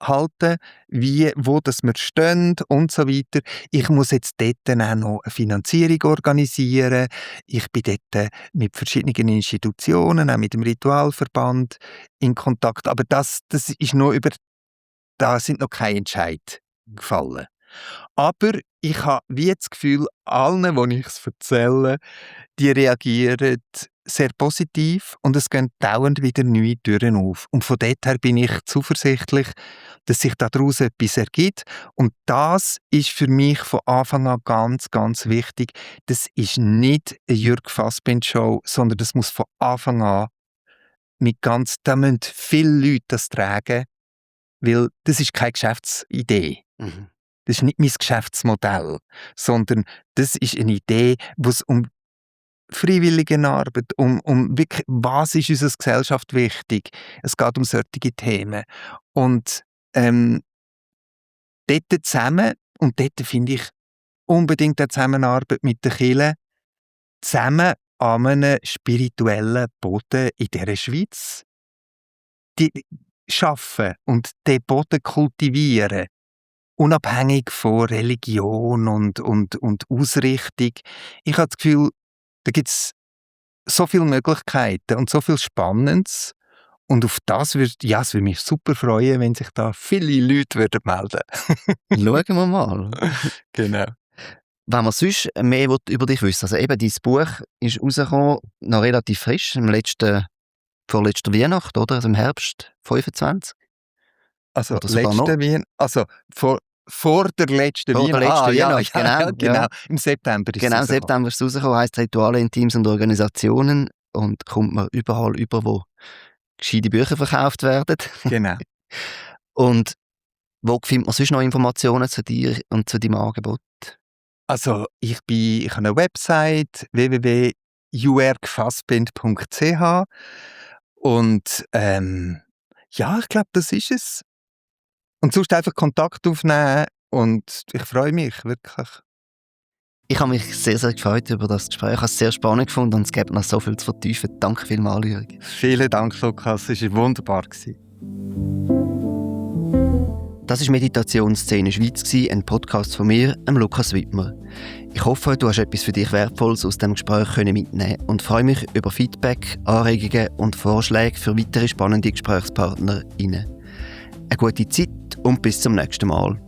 halten, wo das wir stehen und so weiter. Ich muss jetzt dort dann auch noch eine Finanzierung organisieren. Ich bin dort mit verschiedenen Institutionen, auch mit dem Ritualverband in Kontakt. Aber das ist noch da sind noch keine Entscheidungen gefallen. Aber ich habe wie das Gefühl, allen, wo ich es erzähle, die reagieren sehr positiv und es gehen dauernd wieder neue Türen auf. Und von dort her bin ich zuversichtlich, dass sich daraus etwas ergibt. Und das ist für mich von Anfang an ganz, ganz wichtig. Das ist nicht eine Jürg Fassbind-Show, sondern das muss von Anfang an da müssen viele Leute das tragen, weil das ist keine Geschäftsidee. Mhm. Das ist nicht mein Geschäftsmodell, sondern das ist eine Idee, wo es um Freiwilligenarbeit, um wirklich, was ist unserer Gesellschaft wichtig. Es geht um solche Themen. Und dort zusammen, und dort finde ich unbedingt eine Zusammenarbeit mit den Kirchen, zusammen an einem spirituellen Boden in dieser Schweiz, die schaffen und den Boden kultivieren, unabhängig von Religion und Ausrichtung. Ich habe das Gefühl, da gibt es so viele Möglichkeiten und so viel Spannendes. Und auf das es würde mich super freuen, wenn sich da viele Leute melden würden. Schauen wir mal. Genau. Wenn man sonst mehr über dich wissen, also eben dein Buch ist rausgekommen, noch relativ frisch, vorletzter Weihnacht, oder? Also im Herbst 25. Also, Oder sogar noch? Vor der letzten Weihnacht. Genau. Genau. Im September ist Genau, im es September ist es rausgekommen, heisst Rituale in Teams und Organisationen und kommt man überall über, wo gescheite Bücher verkauft werden. Genau. Und wo findet man sonst noch Informationen zu dir und zu deinem Angebot? Also, ich habe eine Website www.jurgfassbind.ch und ich glaube, das ist es. Und sonst einfach Kontakt aufnehmen und ich freue mich wirklich. Ich habe mich sehr, sehr gefreut über das Gespräch. Ich habe es sehr spannend gefunden und es gibt noch so viel zu vertiefen. Danke vielmals, Jürg. Vielen Dank, Lukas. Es war wunderbar. Das war «Meditationsszene Schweiz», ein Podcast von mir, Lukas Wittmer. Ich hoffe, du hast etwas für dich Wertvolles aus dem Gespräch mitnehmen und freue mich über Feedback, Anregungen und Vorschläge für weitere spannende GesprächspartnerInnen. Eine gute Zeit und bis zum nächsten Mal.